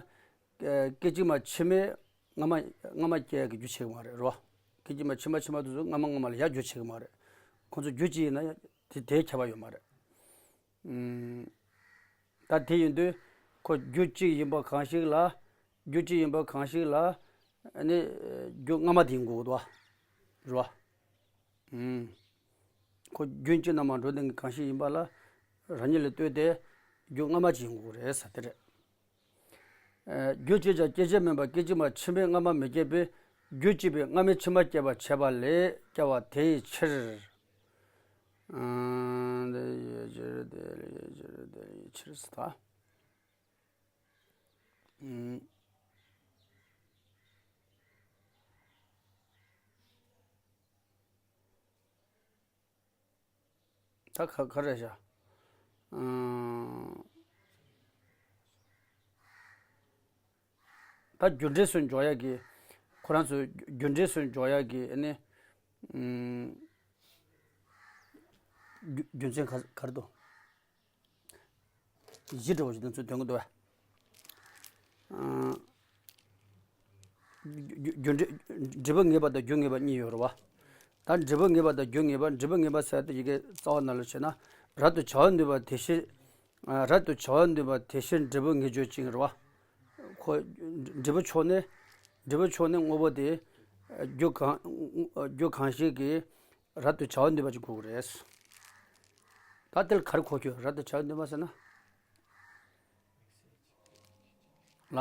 སྐད་ཅིག་མ་ཕྱི་མས་སྔ་མ་སྔ་མ་སྐྱེ་ཡག་གི་རྒྱུ་བྱེད་གི་མ་རེད་རོ། སྐད་ཅིག་མ་ཕྱི་མ་ཕྱི་མ་དེ་ཚོ་སྔ་མ་སྔ་མ་ལ་ཡང་རྒྱུ་བྱེད་གི་མ་རེད། ཁོང་ཚོ་རྒྱུད་གཅིག་ཡིན་ན་ཡང་དེ་དེའི་ཁྱད་པར་ཡོད་མ་རེད། ཨུམ། ད་དེ་ཡིན་དུས་ཁོ་རྒྱུད་གཅིག་ཡིན་པ་གང་ཞིག་ལ། རྒྱུད་གཅིག་ཡིན་པ་གང་ཞིག་ལ། ཨ་ནི་རྒྱུ་སྔ་མ་དེ་ཡིན་དགོས་འདུག་བ། རེད་བ། ཨུམ། ཁོ་རྒྱུན་གཅིག་ན་མ་འགྲོ་བདེན་གྱི་གང་ཞིག་ཡིན་པ་ལ། རང་ཉིད་ལ་ལྟོས་ཏེ་རྒྱུ་སྔ་མ་གཅིག་ཡིན་དགོས་རེད་ཟེར་དེ་རེད། ཨ། རྒྱུད་གཅིག་ཀྱང་སྐྱེད་བྱེད་མིན་པ་སྐད་ཅིག་མ་ཕྱི་མས་སྔ་མ་མི་སྐྱེད་པས་རྒྱུད་གཅིག་པས་སྔ་མས་ཕྱི་མ་སྐྱེད་པར་བྱེད་པ་ལས་སྐྱེ་བ་དེའི་ཕྱིར། ཨ། དེ་ཡི་ཕྱིར་དེ་ཡི་ཕྱིར་དེ་ཡི་ཕྱིར་ཟེར་ད། ཨུམ། ད་ག་ག་རེ་བྱ། ཨང་། ད་རྒྱུ་འབྲས་སུ་འཇོག་ཡག་གི། ཁོ་རང་ཚོ་རྒྱུ་འབྲས་སུ་འཇོག་ཡག་གི་ཨ་ནི། ཨང་། རྒྱུ་རྒྱུ་མཚན་ག་ག་རེ་འདུག་གཞི་འདྲ་བོ་ཞིག་དེ་ཚོས་འདོན་གྱི་འདུག་བས། ཨང་། རྒྱུ་རྒྱུ་འབྲས་འབྲས་བུ་ངེས་པ་དང་རྒྱུ་ངེས་པ་གཉིས་ཡོད་རེད་བ། ད་འབྲས་བུ་ངེས་པ་དང་རྒྱུ་ངེས་པ། འབྲས་བུ་ངེས་པ་ཟེར་དེ་ཡི་གེ་རྩ་བ་ནང་ལ་བྱས་ན། རབ་ཏུ་བྱ་བར་ནུས་པ་དེ་བཞིན། ཨ། རབ་ཏུ་བྱ་བར་ནུས་པ་དེ་བཞིན་འབྲས་བུ་ངེས་བརྗོད་ཅིང་རེད་བ། ཁོ་འབྲས་བུ་ཕྱོགས་ནས། འབྲས་བུ་ཕྱོགས་ནས་དངོས་པོ་དེ་རྒྱུ་གང་རྒྱུ་གང་ཞིག་གིས་རབ་ཏུ་བྱ་བར་ནུས་པ་ཅིག་དགོས་ཀྱི་རེད། ད་དེ་ལ་ག་རེ་གོ་རྒྱུ། རབ་ཏུ་བྱ་བར་ནུས་པ་ཟེར་ན། ལ།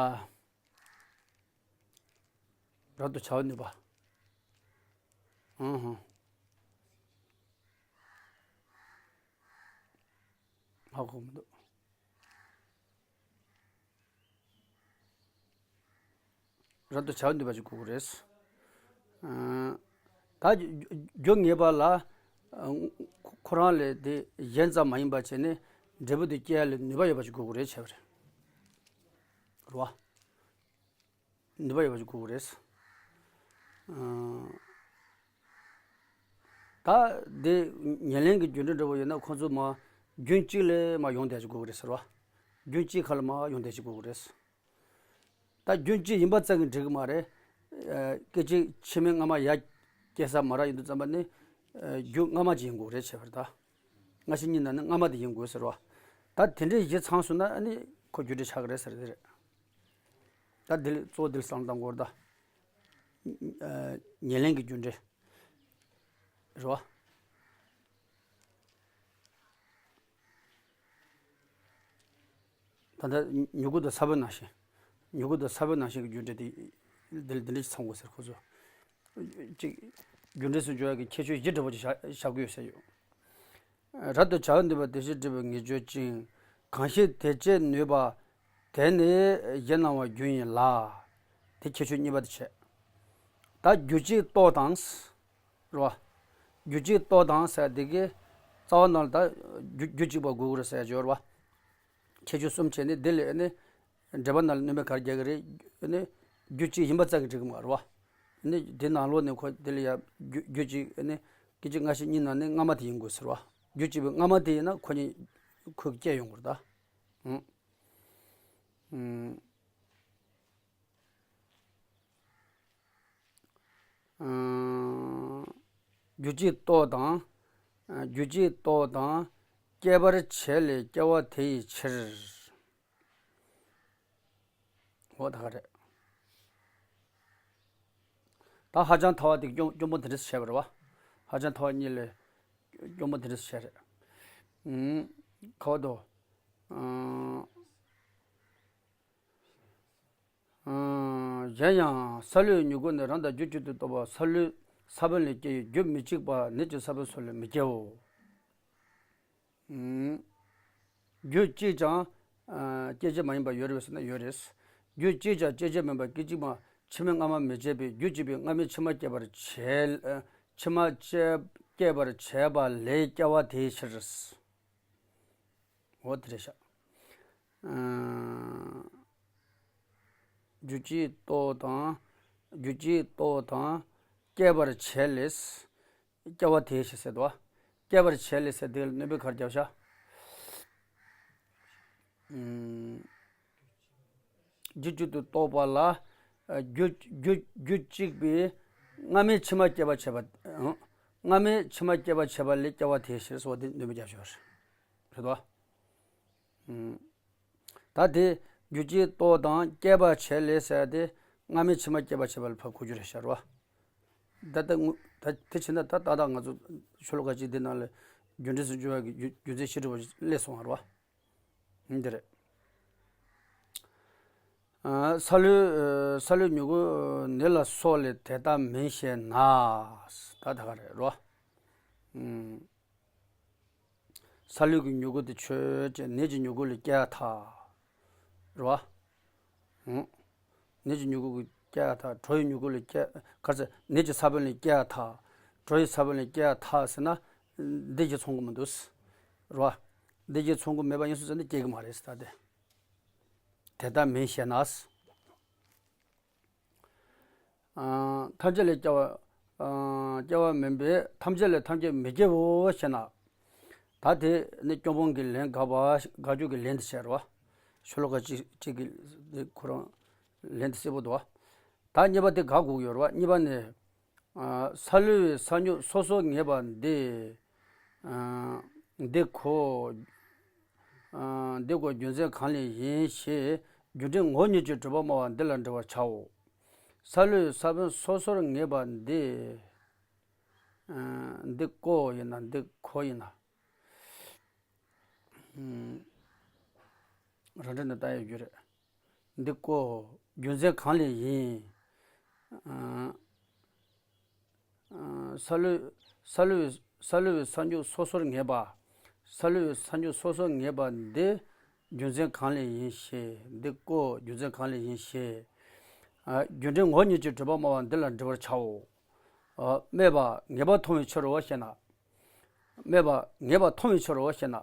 རབ་ཏུ་བྱ་བར་ནུས་པ། ཨང་ཧང་། ཧ་གོ་མི་འདུག་རབ་ཏུ་བྱ་བར་ནུས་པ་ཅིག་དགོས་ཀྱི་རེད། ཨ། ད་རྒྱུ་ངེས་པ་ལ། ཨ། ཁོ་རང་ལས་དེ་གཞན་ཙམ་མ་ཡིན་པ་བྱས་ནས་འབྲས་བུ་དེ་སྐྱེ་ཡ་ལ་ནུས་པ་ཡོད་པ་ཅིག་དགོས་ཀྱི་རེད་བྱས་པ་རེད། རེད་བ། ནུས་པ་ཡོད་པ་ཅིག་དགོས་ཀྱི་རེད། ཨ། ད་དེ་ཉེར་ལེན་གྱི་རྒྱུ་འབྲས་འདྲ་བོ་ཡོད་ན་ཁོ་ཚོ་མར་རྒྱུན་གཅིག་ལས་མར་ཡོང་བསྡད་ཅིག་དགོས་ཀྱི་རེད་ཟེར་བ། རྒྱུན་གཅིག་ཁ་ལ་མར་ཡོང་བསྡད་ཅིག་དགོས་ཀྱི་རེད། ད་རྒྱུན་གཅིག་ཡིན་པ་ཙམ་གྱིས་འགྲིག་གི་མ་རེད། ཨ། སྐད་ཅིག་ཕྱི་མའི་སྔ་མ་ཡར་སྐྱེ་ས་མ་རག་ཡིན་དུས་ཙམ་པ་ནི། ཨ། རྒྱུ་སྔ་མ་ཅིག་ཡིན་དགོས་རེད་བྱས་པ་རེད་ད། སྔ་ཕྱི་གཉིས་ནང་ནས་སྔ་མ་དེ་ཡིན་དགོས་ཟེར་བ། ད་དེ་འདྲའི་གཞི་ཚང་སོང་ན་ཨ་ནི་ཁོ་རྒྱུ་འབྲས་ཆགས་ཀྱི་རེད་ཟེར་དེ་རེད། ད་འདི་ལ་གཙོ་བོ་འདི་ལ་བསམ་བློ་གཏོང་དགོས་རེད་ད། ཨ། ཉེར་ལེན་གྱི་རྒྱུ་འབྲས། རེད་བ། ད་ལྟ་མྱུ་གུ་དང་ས་བོན་ནང་བཞིན། མྱུ་གུ་དང་ས་བོན་ནང་བཞིན་གྱི་རྒྱུ་འབྲས་དེ་འདི་འདི་འདྲ་ཞིག་ཚང་དགོས་ཟེར་ཁོ་ཚོ། གཅིག་རྒྱུ་འབྲས་སུ་འཇོག་ཡག་གི་ཁྱད་ཆོས་བཞི་འདྲ་བོ་ཅིག་བཞག་བཞག་གི་ཡོད་ཟེར་ཡོད། རབ་ཏུ་བྱ་བར་ནུས་པ་དེ་བཞིན་འབྲས་བུ་ངེས་བརྗོད་ཅིང་། གང་ཞིག་དེ་སྐྱེད་ནུས་པ་དེ་ནི་གཞན་སྣང་བ་རྒྱུན་ཡིན་ལ། དེ་ཁྱད་ཆོས་གཉིས་པ་དེ་བྱས། ད་རྒྱུ་གཅིག་གཏོགས་དང་། རེད་བ། རྒྱུ་གཅིག་གཏོགས་དང་ཟེར་དེ་གི་རྩ་བ་ནང་ལ་ད་རྒྱུ་རྒྱུ་གཅིག་པ་དགོས་ཀྱི་རེད་ཟེར་ཡ་ཡོད་རེད་བ། ཁྱད་ཆོས་གསུམ་བྱས་ནས་དེ་ལས་ནི་འགྲེལ་པ་ནང་ལ་སྣོན་པ་ག་རེ་རྒྱག་གི་རེད། ནི་རྒྱུ་གཅིག་ཡིན་པ་ཙམ་གྱིས་འགྲིག་གི་མ་རེད་བ། ནི་དེ་ནང་ལོགས་ནས་ཁོ་དེ་ལ་ཡ་རྒྱུ་རྒྱུ་གཅིག་ནི་སྐད་ཅིག་སྔ་ཕྱི་གཉིས་ནང་ནས་སྔ་མ་དེ་ཡིན་དགོས་ཟེར་བ། རྒྱུ་གཅིག་པའི་སྔ་མ་དེ་ཡིན་ན་ཁོ་གཉིས་ཁོས་སྐྱེ་ཡོང་དགོས་རེད་ད། ཨང་། ཨང་། རྒྱུ་གཅིག་རྟོགས་དང་། རྒྱུ་གཅིག་རྟོགས་དང་། སྐྱེད་པར་བྱེད་ལས་སྐྱེ་བ་དེ་ཡི་ཕྱིར། འོ་ད་ག་རེད། ད་ཧ་ཅང་ཐལ་བ་དེ་སྐྱོ་སྐྱོ་པོ་དེ་འདྲ་བྱས་པ་རེད་བ། ཧ་ཅང་ཐལ་བ་གཉིས་ལས་སྐྱོ་པོ་དེ་འདྲ་བྱས་རེད། ཨང་། ཁ་བ་དོ། ཨང་། གཞན་ཡང་སཱ་ལུའི་མྱུ་གུ་ནི་རང་དང་རྒྱུ་གཅིག་ཏུ་གཏོགས་པ་སཱ་ལུའི་ས་བོན་ལས་སྐྱེ་ཡི་རྒྱུ་མི་གཅིག་པ་ནད་ཀྱི་ས་བོན་སོགས་ལས་མི་སྐྱེའོ། རྒྱུ་གཅིག་ཀྱང་སྐྱེད་བྱེད་མ་ཡིན་པ་ཡོད་རེད་ཟེར་ན་ཡོད་རེད། རྒྱུ་གཅིག་ཀྱང་སྐྱེད་བྱེད་མིན་པ་སྐད་ཅིག་མ་ཕྱི་མའི་སྔ་མ་མི་བྱེད་པའི་རྒྱུ་གཅིག་པའི་སྔ་མའི་ཕྱི་མ་སྐྱེད་པར་བྱེད། ཕྱི་མ་སྐྱེད་པར་བྱེད་པ་ལས་སྐྱེ་བ་དེའི་ཕྱིར། འོ་དེ་རེད་ཤག་རྒྱུ་གཅིག་རྟོགས་དང་། རྒྱུ་གཅིག་རྟོགས་དང་། སྐྱེད་པར་བྱེད་ལས། སྐྱེ་བ་དེའི་ཕྱིར་ཟེར་དོ། སྐྱེད་པར་བྱེད་ལས་ཟེར་དེ་ལ་གནོན་པའི་གར་རྒྱབ་ཤག་རྒྱུ་གཅིག་ཏུ་གཏོགས་པ་ལ། རྒྱུ་རྒྱུ་རྒྱུ་གཅིག་པའི་སྔ་མའི་ཕྱི་མ་སྐྱེད་པར་བྱེད་པ། སྔ་མའི་ཕྱི་མ་སྐྱེད་པར་བྱེད་པ་ལས་སྐྱེ་བ་དེའི་ཕྱིར་ཟེར་བ་དེ་གནོན་པའི་རྒྱབ་ཤག་རེད་དོ། ད་དེ་རྒྱུ་གཅིག་རྟོགས་དང་སྐྱེད་པར་བྱེད་ལས་ཟེར་ཏེ་སྔ་མའི་ཕྱི་མ་སྐྱེད་པར་བྱེད་པ་ལ་ཕར་གོ་རྒྱུ་རེད་ཤག་རོ། ད་ལྟ་ངུ་ད་དེ་བྱས་ན་ད་ཏག་ཏག་ང་ཚོ་ཤོ་ལོ་ཀ་གཅིག་འདི་ནང་ལ་རྒྱུ་འབྲས་སུ་འགྱུར་བ་གི་རྒྱུ་རྒྱུ་མཚན་ཤེས་སྒྲུབ་པ་སླེབས་སོང་བ་རོ། འདི་རེད། ཨ། སཱ་ལུའི་སཱ་ལུའི་མྱུ་གུ་ནི་ལ་སོགས་ལས་དེ་ལྟ་མིན་ཞེ་ན། ད་ད་ག་རེད་རོ། ཨུམ། སཱ་ལུ་གི་མྱུ་གུ་དེ་ཆོས་ཅན་ནད་ཀྱི་མྱུ་གུ་ལས་སྐྱེ་ཡ་ཐལ། རེད་བ། ཨང་། ནད་ཀྱི་མྱུ་གུ་གི་སྐྱེ་ཡ་ཐལ། གྲོ་ཡི་མྱུ་གུ་ལས་སྐྱེ། ག་རེ་ཟེར། ནད་ཀྱི་ས་བོན་ལས་སྐྱེ་ཡ་ཐལ། གྲོ་ཡི་ས་བོན་ལས་སྐྱེ་ཡ་ཐལ་ཟེར་ན། འདི་གིས་མཚུངས་ཀྱི་མི་འདུག་རེད་བ། འདི་གིས་མཚུངས་ཀྱི་མེད་པ་ཡིན་སོང་ཟེར་ན་སྐྱེ་གི་མ་རེད་ཟེར་ད་དེ། དེ་ལྟ་མིན་ཞེ་ན། ཨ། ཐམས་ཅད་ལས་སྐྱེ་བ། ཨ། སྐྱེ་བ་མིན་པས་ཐམས་ཅད་ལས་ཐམས་ཅད་མི་སྐྱེའོ་ཞེ་ན། ད་དེ་ནི་སྐྱོབ་དཔང་གི་ལན་དགག་པ་དགག་རྒྱུ་གི་ལན་དེ་བྱས་རེད་བ། ཤོ་ལོ་ཀ་གཅིག་གཅིག་གི་དེ་ཁོ་རང་ལན་དེ་གསལ་པོ་འདུག་བ། ད་གཉིས་པ་དེ་དགག་དགོས་ཀྱི་ཡོད་རེད་བ། གཉིས་པ་ནི། ཨ། སཱ་ལུའི་ས་མྱུག་སོ་སོར་ངེས་པ་འདི། ཨ། འདི་ཁོ། ཨ། འདི་ཁོ་རྒྱུ་མཚན་གང་ལས་ཡིན་ཞེས་རྒྱུ་འབྲས་ངོ་བོ་ཉིད་ཀྱིས་གྲུབ་པ་སྨྲ་བ་འདི་ལ་འགྲེལ་བར་བྱའོ། སཱ་ལུའི་ས་བོན་སོ་སོར་ངེས་པ་འདི། ཨ། འདི་ཀོ་ཡིན་ན་འདི་ཁོ་ཡིན་ན། ཨ། རང་འགྲེལ་ནས་བལྟ་ཡག་རྒྱུ་རེད། འདི་ཀོ། རྒྱུ་མཚན་གང་ལས་ཡིན། ཨ། ཨ། སཱ་ལུ། སཱ་ལུ། སཱ་ལུ་བའི་ས་མྱུག་སོ་སོར་ངེས་པ། སཱ་ལུ་བའི་ས་མྱུག་སོ་སོར་ངེས་པ་འདི་རྒྱུ་མཚན་གང་ལས་ཡིན་ཞེས། འདི་ཀོ། རྒྱུ་མཚན་གང་ལས་ཡིན་ཞེས། ཨ། རྒྱུ་འབྲས་ངོ་བོ་ཉིད་ཀྱིས་གྲུབ་པ་སྨྲ་བ་འདི་ལ་འགྲེལ་བར་བྱའོ། ཨ། སྨྲས་པ། ངེས་པར་མཐོང་བའི་ཕྱིར་རོ་ཞེ་ན། སྨྲས་པ། ངེས་པར་མཐོང་བའི་ཕྱིར་རོ་ཞེ་ན།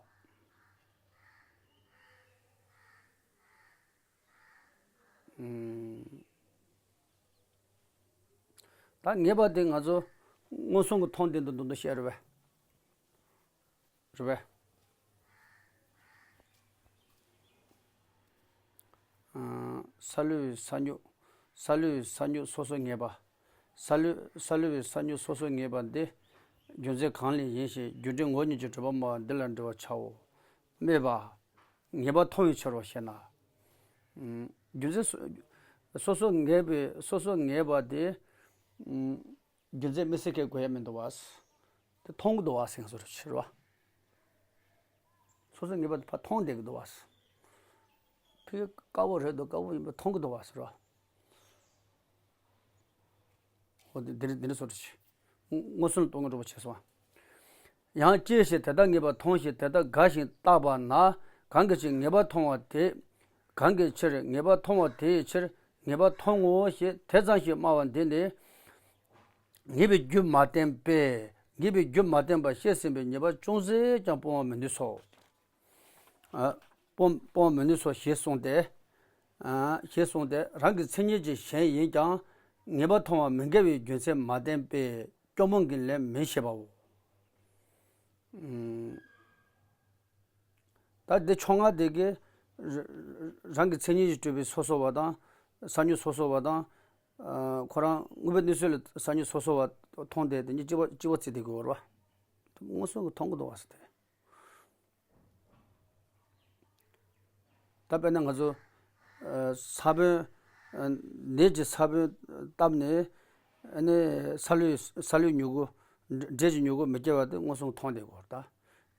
ཨུམ། ད་ངེས་པ་དེ་ང་ཚོ་མངོན་སུམ་གྱིས་མཐོང་བདེན་དུ་འདུག་འདུག་བཤད་རེད་པས། རེད་པས། ཨ། སཱ་ལུའི་ས་མྱུག་སཱ་ལུའི་ས་མྱུག་སོ་སོར་ངེས་པ། སཱ་ལུ། སཱ་ལུ་བའི་ས་མྱུག་སོ་སོར་ངེས་པ་འདི་རྒྱུ་མཚན་གང་ལས་ཡིན་ཞེས་རྒྱུ་འབྲས་ངོ་བོ་ཉིད་ཀྱིས་གྲུབ་པ་སྨྲ་བ་འདི་ལ་འགྲེལ་བར་བྱའོ། སྨྲས་པ། ངེས་པར་མཐོང་བའི་ཕྱིར་རོ་ཞེ་ན། ཨུམ། རྒྱུ་མཚན་སོ་སོ་སོར་ངེས་པའི། སོ་སོར་ངེས་པ་དེ། ཨུམ། རྒྱུ་མཚན་དམིགས་བསལ་གྱི་དགོས་ཡ་མི་འདུག་བ། དེ་མཐོང་གི་འདུག་བ་ཟེར་བཟོ་འདྲ་ཕྱིར་བ། སོ་སོར་ངེས་པ་དེ་ཕར་མཐོང་བསྡད་ཀྱི་འདུག་བ། ཕ་གི་དཀར་པོ་རེད་འདུག་དཀར་པོ་ཡིན་པ་མཐོང་གི་འདུག་བ་ཟེར་བ། འོ་དེ་འདི་འདི་འདྲ་བཟོ་འདྲ་ཕྱིར། མངོན་སུམ་ལ་རྟོགས་ངེས་འགྲུབ་པ་བྱས་སོང་བ། ཡང་ཅི་ཞིག་དེ་ལྟར་ངེས་པར་མཐོང་ཞིང་དེ་ལྟར་དགག་ཅིང་བརྟགས་པ་ན། གང་གི་ཕྱིར་ངེས་པར་མཐོང་བ་དེ། གང་གི་ཕྱིར་ངེས་པར་མཐོང་བ་དེའི་ཕྱིར་ངེས་པར་མཐོང་ངོ་ཞེས་དེ་ཙམ་ཞིག་སྨྲ་བ་འདི་ནི། ངེས་པའི་རྒྱུ་མ་བསྟན་པས། ངེས་པའི་རྒྱུ་མ་བསྟན་པར་བཤད་ཟིན་པའི་ཉེས་པ་ཅུང་ཟད་ཀྱང་སྤོང་བར་མི་ནུས་སོ། ཨ། སྤོང་སྤོང་བར་མི་ནུས་སོ་ཞེས་གསུངས་ཏེ། ཨ། ཞེས་གསུངས་ཏེ། རང་གི་མཚན་ཉིད་ཀྱི་གཞན་ཡིན་ཀྱང་ ངེས་པ་མཐོང་བ་མི་འགལ་བའི་རྒྱུ་མཚན་མ་བསྟན་པས་སྐྱོན་སྤོང་གི་ལན་མིན་ཞེས་པའོ། ཨུམ། ད་འདི་ཕྱོགས་སྔ་དེ་གིས་ར་རང་གི་མཚན་ཉིད་ཀྱིས་གྲུབ་པའི་སོ་སོ་བ་དང་། ས་ཉིད་སོ་སོ་བ་དང་། ཨ། ཁོ་རང་དངོས་པོའི་གནས་ཚུལ་ལ་ས་ཉིད་སོ་སོ་བ་མཐོང་སྟེ། དེ་གཉིས་གཅིག་པ་གཅིག་པ་བརྩིས་ཏེ་གོ་བར་བ། མངོན་སུམ་གྱིས་མཐོང་གི་འདུག་བ་ཟེར་ཏེ། ད་དཔེར་ན་ང་ཚོ། ཨ། ས་བོན། ཨ། ནས་ཀྱི་ས་བོན་བཏབ་ནས། ཨ་ནི་སཱ་ལུའི་སཱ་ལུའི་མྱུ་གུ། འབྲས་ཀྱི་མྱུ་གུ་མི་སྐྱེ་བ་དེ་མངོན་སུམ་མཐོང་བསྡད་དགོས་རེད་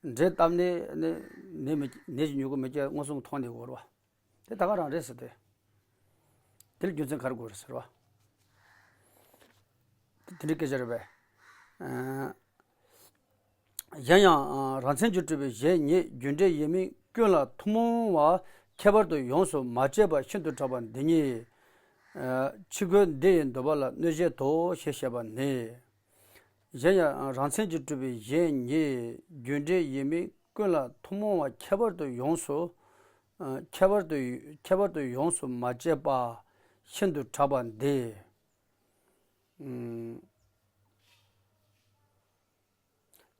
ད། འབྲས་བཏབ་ནས་ཨ་ནི་ནས་མི་ནས་ཀྱི་མྱུ་གུ་མི་སྐྱེ་བ་མངོན་སུམ་མཐོང་བསྡད་དགོས་རེད་བ། དེ་ད་ག་རང་རེད་ཟེར་ཏེ། དེ་ལ་རྒྱུ་མཚན་ག་རེ་དགོས་རེད་ཟེར་བ། དེ་འདྲའི་སྐད་ཆ་རེད་པས། ཨ། གཞན་ཡང་། ཨ། རང་མཚན་གྱིས་གྲུབ་པའི་གཞན་ཉིད་རྒྱུ་འབྲས་ཡིན་མིན་ཀུན་ལ་ཐུན་མོང་བ་ཁྱད་པར་དུ་ཡོངས་སུ་མ་དཔྱད་པ་ཤིན་ཏུ་གྲགས་པ་འདི་ཉིད། ཨ། ཕྱི་རྒོལ་འདི་ཡིས་འདོད་པ་ལ་གནོད་བྱེད་དོ་ཞེས་བཤད་པ་ནི། གཞན་ཡང་། ཨ། རང་མཚན་གྱིས་གྲུབ་པའི་གཞན་ཉིད་རྒྱུ་འབྲས་ཡིན་མིན་ཀུན་ལ་ཐུན་མོང་བ་ཁྱད་པར་དུ་ཡོངས་སུ། ཨ། ཁྱད་པར་དུ་ཁྱད་པར་དུ་ཡོངས་སུ་མ་དཔྱད་པ་ཤིན་ཏུ་གྲགས་པ་འདི། ཨུམ།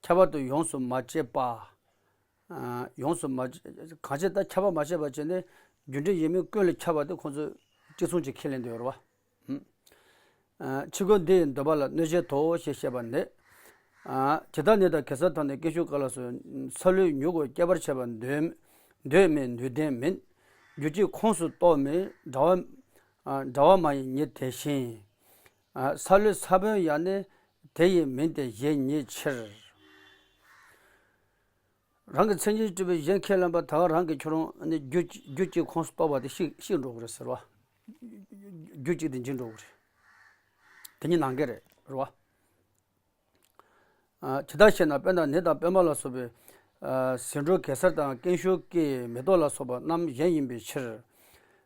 ཁྱད་པར་དུ་ཡོངས་སུ་མ་དཔྱད་པ། ཨ། ཡོངས་སུ་མ་གང་བྱས་ད་ཁྱབ་པ་མ་བྱས་པ་བྱས་ནས་རྒྱུ་འབྲས་ཡིན་མིན་ཀུན་ལ་ཁྱབ་པ་དེ་ཁོང་ཚོས་གཅིག་མཚུངས་ཀྱིས་ཁས་ལེན་འདོད་རེད་བ། ཨུམ། ཨ། ཕྱི་རྒོལ་འདི་ཡིས་འདོད་པ་ལ་གནོད་བྱེད་དོ་ཞེས་བཤད་པ་ནི། ཨ། ཇི་ལྟར་ནད་དང་གེ་སར་དང་ནི་ཀུན་ཤུགས་ག་ལ་སོགས་སཱ་ལུའི་མྱུ་གུ་སྐྱེ་བར་བྱེད་པ་འདོད་འདོད་མིན་ནུས་ལྡན་མིན། རྒྱུ་གཅིག་ཁོངས་སུ་གཏོགས་མིན་འདྲ་བ། ཨ། འདྲ་བ་མ་ཡིན་ཉིད་དེ་བཞིན། ཨ། སཱ་ལུའི་ས་བོན་ཡང་ནི་དེ་ཡི་མིན་ཏེ་གཞན་ཉིད་ཕྱིར། རང་གི་མཚན་ཉིད་གྲུབ་པའི་གཞན་ཁས་ལེན་པ་ད་ག་རང་གིས་ཁྱོད་རང་ནི་རྒྱུ་རྒྱུ་གཅིག་ཁོངས་སུ་གཏོགས་པ་དེ་ཤི་ཤི་འགྲོ་གི་རེད་ཟེར་བ། རྒྱུ་གཅིག་དེ་འཇིག་འགྲོ་གི་རེད། དེ་གཉིས་ནང་འགལ་རེད་རེད་བ། ཨ། ཇི་ལྟར་ཞེ་ན། དཔེར་ན་ནད་དང་པད་མ་ལ་སོགས་པའི། ཨ། ཟེའུ་འབྲུ་གེ་སར་དང་ཀུན་ཤུགས་ཀྱིས་མེ་ཏོག་ལ་སོགས་པ་རྣམས་གཞན་ཡིན་པའི་ཕྱིར།